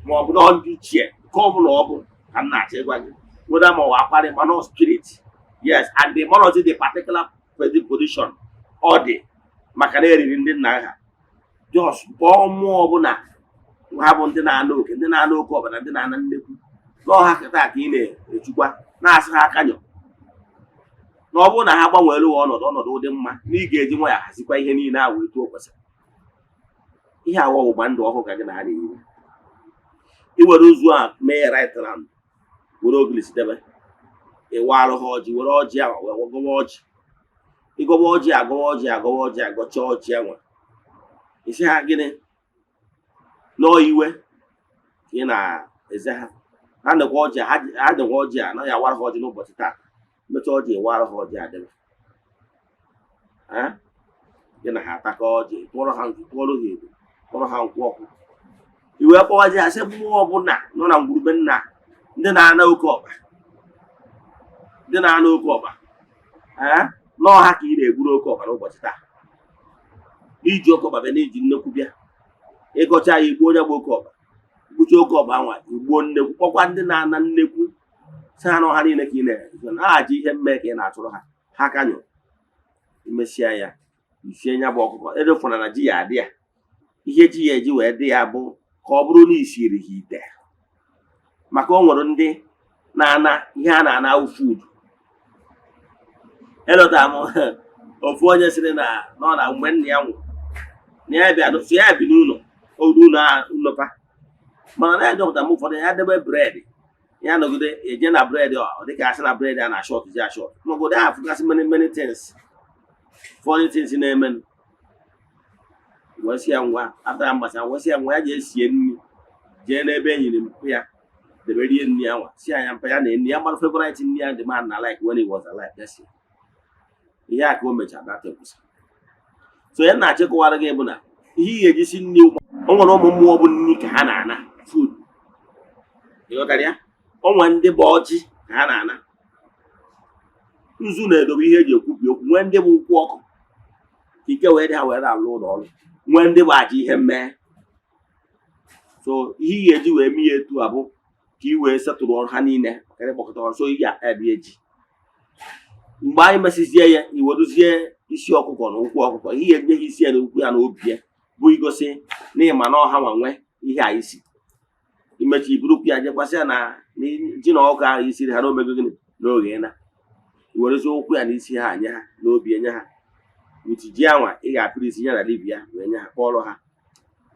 ma ọ bụ na ndị ichie, nke ọ bụla ọ bụ ka m na-achọ ịgwa gị, whether ma ọ bụ akparị, mana ọ spirit, yes, and the monozi the particular position ọ dị, maka na eriri ndị nna ha, just kpọọ mmụọ ọbụla ha bụ ndị na-ana oke, ndị na-ana oke ọbara, ndị na-ana nnekwu n'ọha kịta ka ị na-echukwa, na-asị ha akanyọ, na ọ bụrụ na ha gbanwere ụwa ọnọdụ, ọnọdụ dị mma, na ị ga-eji nwa ya hazikwa ihe niile ahụ etu o kwesịrị. Ihe awa ọgbụgba ndụ ọhụụ ka gị na ha na-eyi. Iwere ụzụ a mee ya right round, were ogilisi debe, ịwa arụ ha ọjị, were ọjị ahụ wee gọwa ọjị. Ịgọwa ọjị, agọwa ọjị, agọwa ọjị, agọcha ọjị anwa, isi ha gịnị nọọ iwe ka ị na-eze ha. Ha nekwa ọjị, ha nekwa ọjị a, anaghị awara ha ọjị n'ụbọchị taa. Mechaa ọjị, ịwara ha ọjị adịla gị na ha atakọ ọjị, tụọrọ ha nzu, tụọrọ ha ebu, tụọrọ ha nkwụ ọkụ. Iwe kpọwazi ha, sị mmụọ ọbụla nọ na ngwurube nna, ndị na-ana oke ọkpa, ndị na-ana oke ọkpa, nọọ ha ka ị na-egburu oke ọkpa n'ụbọchị taa. Iji oke ọkpa bịa na iji nnekwu bịa, ịgọcha ya, igbuo onye bụ oke ọkpa, gbucha oke ọkpa anwa, igbuo nnekwu, kpọkwa ndị na-ana nnekwu, sị ha na ọha niile ka ị na-aji ihe mme ka ị na-achụrụ ha. Ha ka nyụrụ. Imesịa ya, isie ya bụ ọkụkọ edefụna na ji ya adị ya. Ihe ji ya eji wee dị ya bụ ka ọ bụrụ na isiri ha ite. Maka o nwere ndị na-ana ihe a na-ana food. Elọtara m ofu onye sịrị na nọ na mgbe nna ya nwụrụ, na ya bịa so ya bi n'ụlọ oru ụlọ ụlọpa, mana na ya dọpụtara m ụfọdụ ya debe bread, ya nọgide eje na bread, ọ dịka asị na bread a na short ji ashọt magodo ya afụgasị many many things, funny things na-eme. Wee sị ya ngwa, after mgbasa, wee sị ya ngwa, ya jee sie nri, jee n'ebe e nyere mpụ ya debe rie nri ya nwa. Si ya mpa ya na nri ya mara favorite nri ya, the man na like when he was alive. Ya si ihe a ka o mechara data kwụsị. So ya na-achịkọwara gị bụ na ihe ị ga-eji si nri, o nwere ụmụ mmụọ bụ nri ka ha na-ana, food. Ịghọtara ya? O nwere ndị bụ ọjị ka ha na-ana, nzu na-edobe ihe eji ekwubi okwu. Nwee ndị bụ nkwụ ọkụ ka ike wee dị ha were alụ ụlọ ọrụ. Nwee ndị bụ aja ihe mmee. So ihe ị ga-eji wee mee ya etu a bụ ka ị wee setụrụ ọrụ ha niile maka ịkpọkọta ọrụ. So ị ga-edi eji mgbe anyị mesizie ya, i weruzie isi ọkụkọ na ụkwụ ọkụkọ. Ihe ga-enye ha isi ya na ụkwụ ya na obi ya bụ igosi na ịma na ọha nwa nwe ihe a isi imechi iburukwu ya jekwasị ya na ji na ọkụ ahụ isiri ha n'omego gịnị n'oge na iwerezie ụkwụ ya na isi ha nye ha na obi enye ha with ji anwa ị ga-apịrị isi ya na libia wee nye ha kpọrọ ha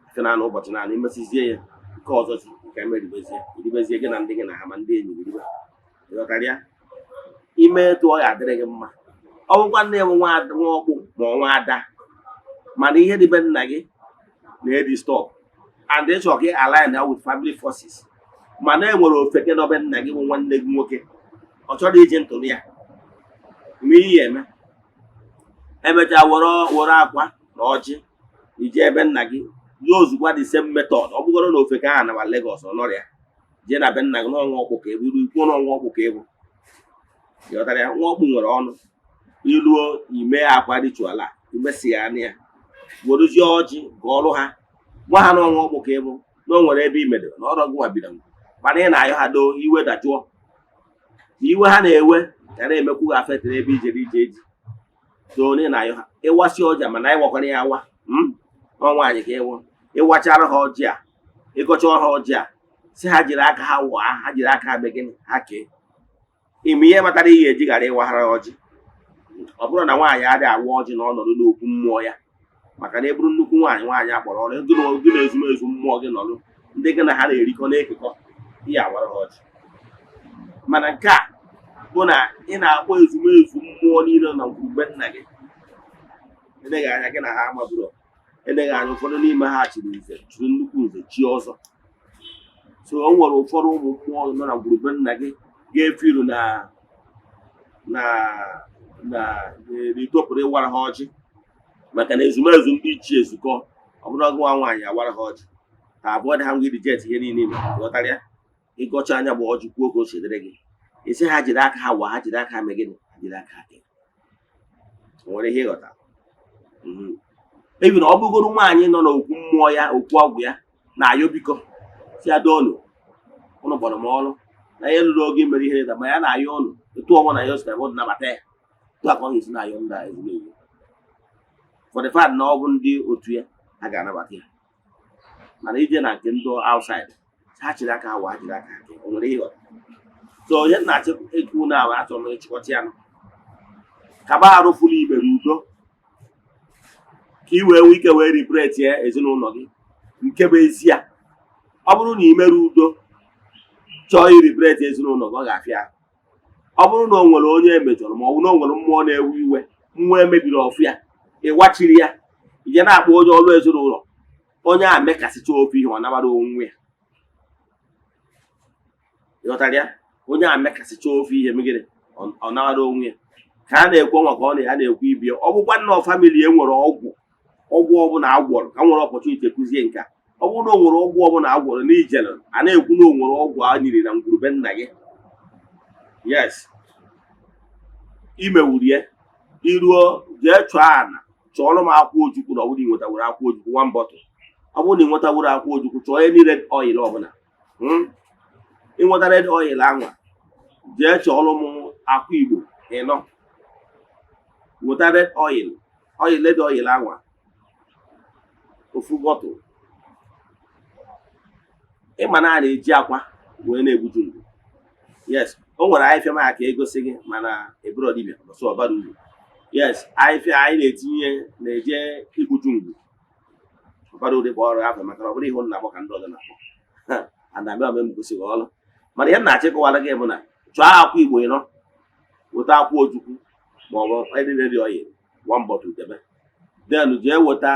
site na ụbọchị naanị. Imesizie ya nke ọzọ si nke emeribezie, iribezie gị na ndị gị na ha ma ndị enyi gị ribe. Ịghọtara ya? Ime etu ọ ga-adịrị gị mma. Ọ bụkwa nne m nwa nwa ọkpụ ma ọ nwa ada, mana ihe dị be nna gị na-edi stop and ịchọ ka ị align ya with family forces, mana e nwere ofeke nọ be nna gị bụ nwanne gị nwoke, ọ chọrọ iji ntụnụ ya ime ihe ya eme. Emechaa were were akwa na ọjị ije ebe nna gị ya ozugbo, the same method. Ọ bụgoro na ofeke ahụ na Lagos, ọ nọrọ ya, jee na be nna gị n'ọnwa ọkpụ ka ebu iru ikwuo n'ọnwa ọkpụ ka ebu. Ịghọtara ya? Nwa ọkpụ nwere ọnụ iluo ime akwa ritual a, imesi ya anya ya, werezie ọjị gụọrụ ha, gwa ha n'ọnwa ọkpụ ka ịbụ, na o nwere ebe imedoro na ọrọ gị nwabiri ngwu, mana ị na-ayọ ha doo iwe dajụọ na iwe ha na-ewe ga na-emekwu gị affect n'ebe ijere ije eji doo na ị na-ayọ ha ịwasị ọja. Mana ịwakwara ya awa ọ nwaanyị ka ịwụ ịwachara ha ọjị a, ịgọcha ha ọjị a, si ha jiri aka ha waa, ha jiri aka ha mee gịnị, ha kee ime ihe kpatara ihe eji ghara ịwaghara ọjị. Ọ bụrụ na nwaanyị adịghị awa ọjị na ọnọdụ n'okwu mmụọ ya, maka na eburu nnukwu nwaanyị, nwaanyị akpọrọ ọrụ gị na gị na ezumezu mmụọ gị nọrụ, ndị gị na ha na-erikọ na-ekekọ ihe awara ha ọjị. Mana nke a bụ na ị na-akpọ ezumezu mmụọ niile na ngwurugbe nna gị, eleghị anya gị na ha amaburo, eleghị anya ụfọdụ n'ime ha chiri nze, chiri nnukwu nze, chi ọzọ. So o nwere ụfọdụ ụmụ mmụọ nọ na ngwurugbe nna gị ga-efe iru na itopụrụ ịwara ha ọjị, maka na ezumezu ndị ichie ezukọ. Ọ bụrụ ọgụ nwa nwaanyị awara ha ọjị, ha abụọ dị ha ngwa reject ihe niile ime. Ghọtara ya? Ịgọcha anya bụ ọjị, kwuo ka o si dịrị gị, isi ha jiri aka ha wa, ha jiri aka ha mee gịnị, ha jiri aka ha kee. O nwere ihe ịghọta? Ebi na ọ bụgoro nwaanyị nọ n'okwu mmụọ ya, okwu ọgwụ ya na-ayọ biko, si ya doonu, ụnụ kpọrọ m ọrụ na ihe lụrụ oge mere ihe ma ya na-ayọ ụnụ etu ọnwa na ya sịrị bụ nabata ya etu a ka ọ ga-esi na-ayọ ndị a ezumezu. For the fact na ọ bụ ndị otu ya, ha ga-anabata ya. Mana ije na nke ndị outside, ha chịrị aka ha wa, ha jiri aka ha kee. O nwere ihe ịghọta? So onye na-achọ ekwu na achọrọ m ịchịkọta ya nụ, kaba arụ fụlụ ibe n'udo ka ị wee nwee ike wee liberate ya ezinụlọ gị. Nke bụ ezi ya, ọ bụrụ na ị mere udo chọọ iribreti ezinụlọ gị, ọ ga-afịa ahụ. Ọ bụrụ na o nwere onye emejọrọ, ma ọ bụ na o nwere mmụọ na-ewe iwe, mmụọ emebiri ọfụ ya, ịwachiri ya, ije na-akpọ onye ọrụ ezinụlọ, onye a mekasịcha ofe ihe ọ nabara onwe ya. Ịghọtara ya? Onye a mekasịcha ofe ihe megide ọ nabara onwe ya, ka a na-ekwu ọnwa ka ọ na ya na-ekwu ibie. Ọ bụkwa nnọọ family e nwere ọgwụ, ọgwụ ọbụla agwọrọ ka m nwere opportunity kụzie nke a. Ọ bụrụ na o nwere ọgwụ ọbụla agwọrọ n'ijele a na-ekwu na o nwere ọgwụ a nyiri na ngwurube nna gị, yes, imewuru ya, iruo jee chọọ ana, chọọrọ m akwa ojukwu. Na ọ bụrụ na ị nwetaworo akwa ojukwu one bottle, ọ bụrụ na ị nwetaworo akwa ojukwu, chọọ any red oil ọbụla. Ịnweta red oil anwa, jee chọọrọ m akwa Igbo ịnọ. Weta red oil, oil, red oil anwa ofu bottle. Ịma na a na-eji akwa Wee na-egbutu ngwu. Yes, o nwere ahịfịa m aka egosi gị, mana eburo dibịa ọsọ ọbara uru. Yes, ahịfịa anyị na-etinye na-eje igbutu ngwu ọbara uru bụ ọrụ afọ, maka na ọ bụrụ ihe na-akpọ ka ndị ọzọ na-akpọ ana abịa m gosi gị ọrụ. Mana ihe m na-achịkọwara gị bụ na chọọ akwa Igbo ịnọ, weta akwa ojukwu maọbụ edinary oil, one bottle debe. Then jee weta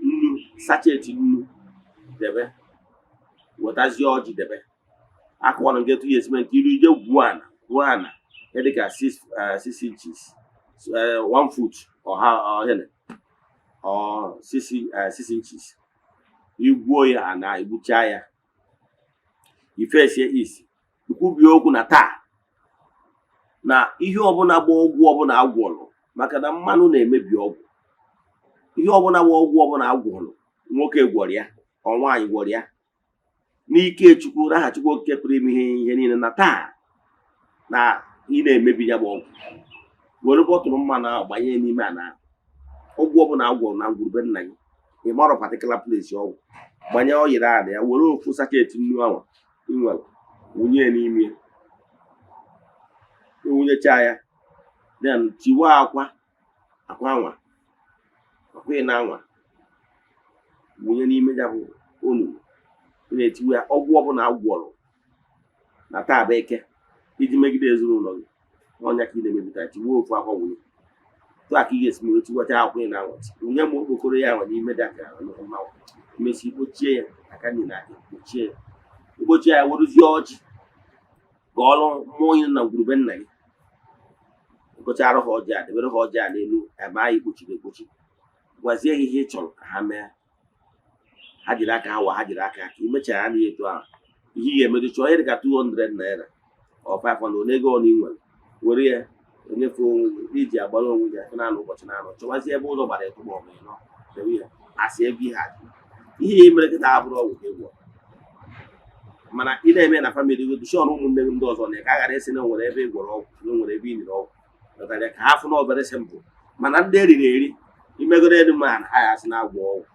nnu, sachet nnu debe, wetazie ọjị debe. Akụwanụ nke etu ya esi mee nke iru ije gwuo ana, gwuo ana ihe dịka 6 inches, 1 foot or ha or gịnị or 6 inches. Igwuo ya ana, igbuchaa ya, ifesie isi, ikwubie okwu na taa na ihe ọbụla gba ọgwụ ọbụla agwọrọ, maka na mmanụ na-emebi ọgwụ. Ihe ọbụla gba ọgwụ ọbụla agwọrọ, nwoke gwọrọ ya, ọ nwaanyị gwọrọ ya, n'ike Chukwu, n'aha Chukwu Okike pụrụ ime ihe niile, na taa na ị na-emebi ya bụ ọgwụ. Were bottle mmanụ ahụ gbanye n'ime ana ahụ. Ọgwụ ọbụla agwọrọ na ngwurube nna gị, ị marọ particular place ọgwụ, gbanye oyiri ala ya. Were ofu sachet nnu ahụ ị nwere wụnye ya n'ime ya. Iwunyecha ya, then tiwa akwa anwa, akwa ị na-anwa wụnye n'ime ya bụ onunu ị na-etiwe ya. Ọgwụ ọbụla agwọrọ na taa bụ Eke iji megide ezinụlọ gị, ọnya ka ị na-emebita. Tiwe ofu akwa wụnye tụ aka ị ga-esi mere tiwacha akwa ị na-anwa, wụnye ma okpokoro ya anwa n'ime daka mmanwụ. Mesi kpochie ya aka nri na aka, kpochie ya, ikpochie ya, werezie ọjị ka ọrụ mmụọ onye na ngwurube nna gị gụchara ha ọjị a, debere ha ọjị a n'elu ebe ahụ ikpochiri ekpochi. Gwazie ha ihe ị chọrọ ka ha mee. Ha jiri aka ha wa, ha jiri aka ha ka imechara ha n'ihe etu ahụ. Ihe ị ga-emedo, chọọ ihe dịka 200 naira or 500 n'ego ọ na ị nwere, were ya enyefe onwe gị iji agbara onwe gị aka naanị ụbọchị na-anọ. Chọwazie ebe ụzọ gbara ịtụ ma ọ bụ ịnọ, debe ya asị ebe ihe adị. Ihe ị mere kịta abụrụ ọgwụ ka ị gwọrọ, mana ị na-eme na family gị dụshọn ụmụnne gị ndị ọzọ na ka a ghara ịsị na o nwere ebe ị gwọrọ ọgwụ, na o nwere ebe ị nyere ọgwụ. Ghọtara ya? Ka ha fụ na obere simple, mana ndị eriri eri imegoro elu ma ha ya asị na-agwọ ọgwụ.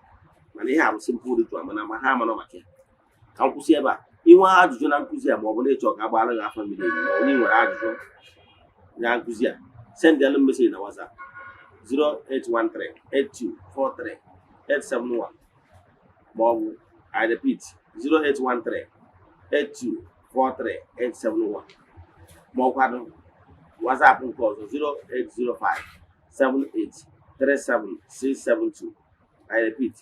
Mana ihe a bụ simple ritual, mana ma ha amara maka ya. Ka m kwụsị ebe a. Inwe ajụjụ na nkụzi a, ma ọ bụ na ịchọ ka a gbaara gị afa miri emi, ma ọ bụ na ị nwere ajụjụ na nkụzi a, send alụ message na WhatsApp 0813 8243 871, ma ọ bụ, I repeat, 0813 8243 871, ma ọ kwado WhatsApp nke ọzọ, 0805 78 37 672. I repeat,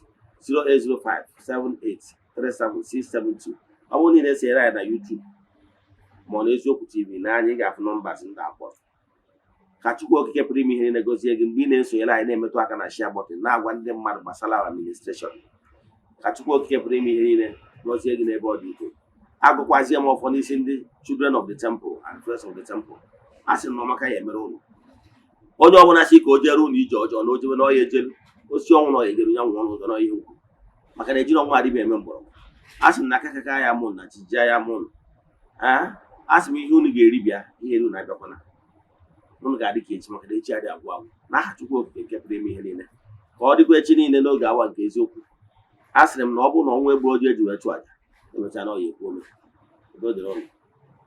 0805 78 37 672. Ọ bụrụ na ị na-esonyere anyị na YouTube ma ọ na Eziokwu TV n'anya, ị ga-afụ numbers ndị akpọrọ. Ka Chukwu Okike pụrụ ime ihe niile gozie gị mgbe ị na-esonyere anyị, na-emetụ aka na share button, na-agwa ndị mmadụ gbasara our administration. Ka Chukwu Okike pụrụ ime ihe niile gọzie gị n'ebe ọ dị ukwuu. Agụkwazie m ọfọ n'isi ndị Children of the Temple and Friends of the Temple. A sị na ọmaka ya emere ụnụ. Onye ọbụla si ka o jere ụnụ ije ọjọọ na o jebe na ọya ejelu osi ọnwụ na ọya ejelu ya nwụọ n'ụzọ na ihe ukwu, maka na ejiri ọnwa adịbịa eme mgbọrọgwụ. A sị m na aka kaka ya mụ na jijia ya mụ a sị m ihe unu ga-eri bịa, ihe elu na-abịakwana unu ga-adị ka echi, maka na echi adị agwụ agwụ. N'aha Chukwu Okike nke pụrụ ime ihe niile, ka ọ dịkwa echi niile n'oge awa nke eziokwu. A sịrị m na ọ bụrụ na ọnwa egbu oji eji wee chụ àjà, emechaa na ọ ya ekwu ome. Udo dịrị ụnụ.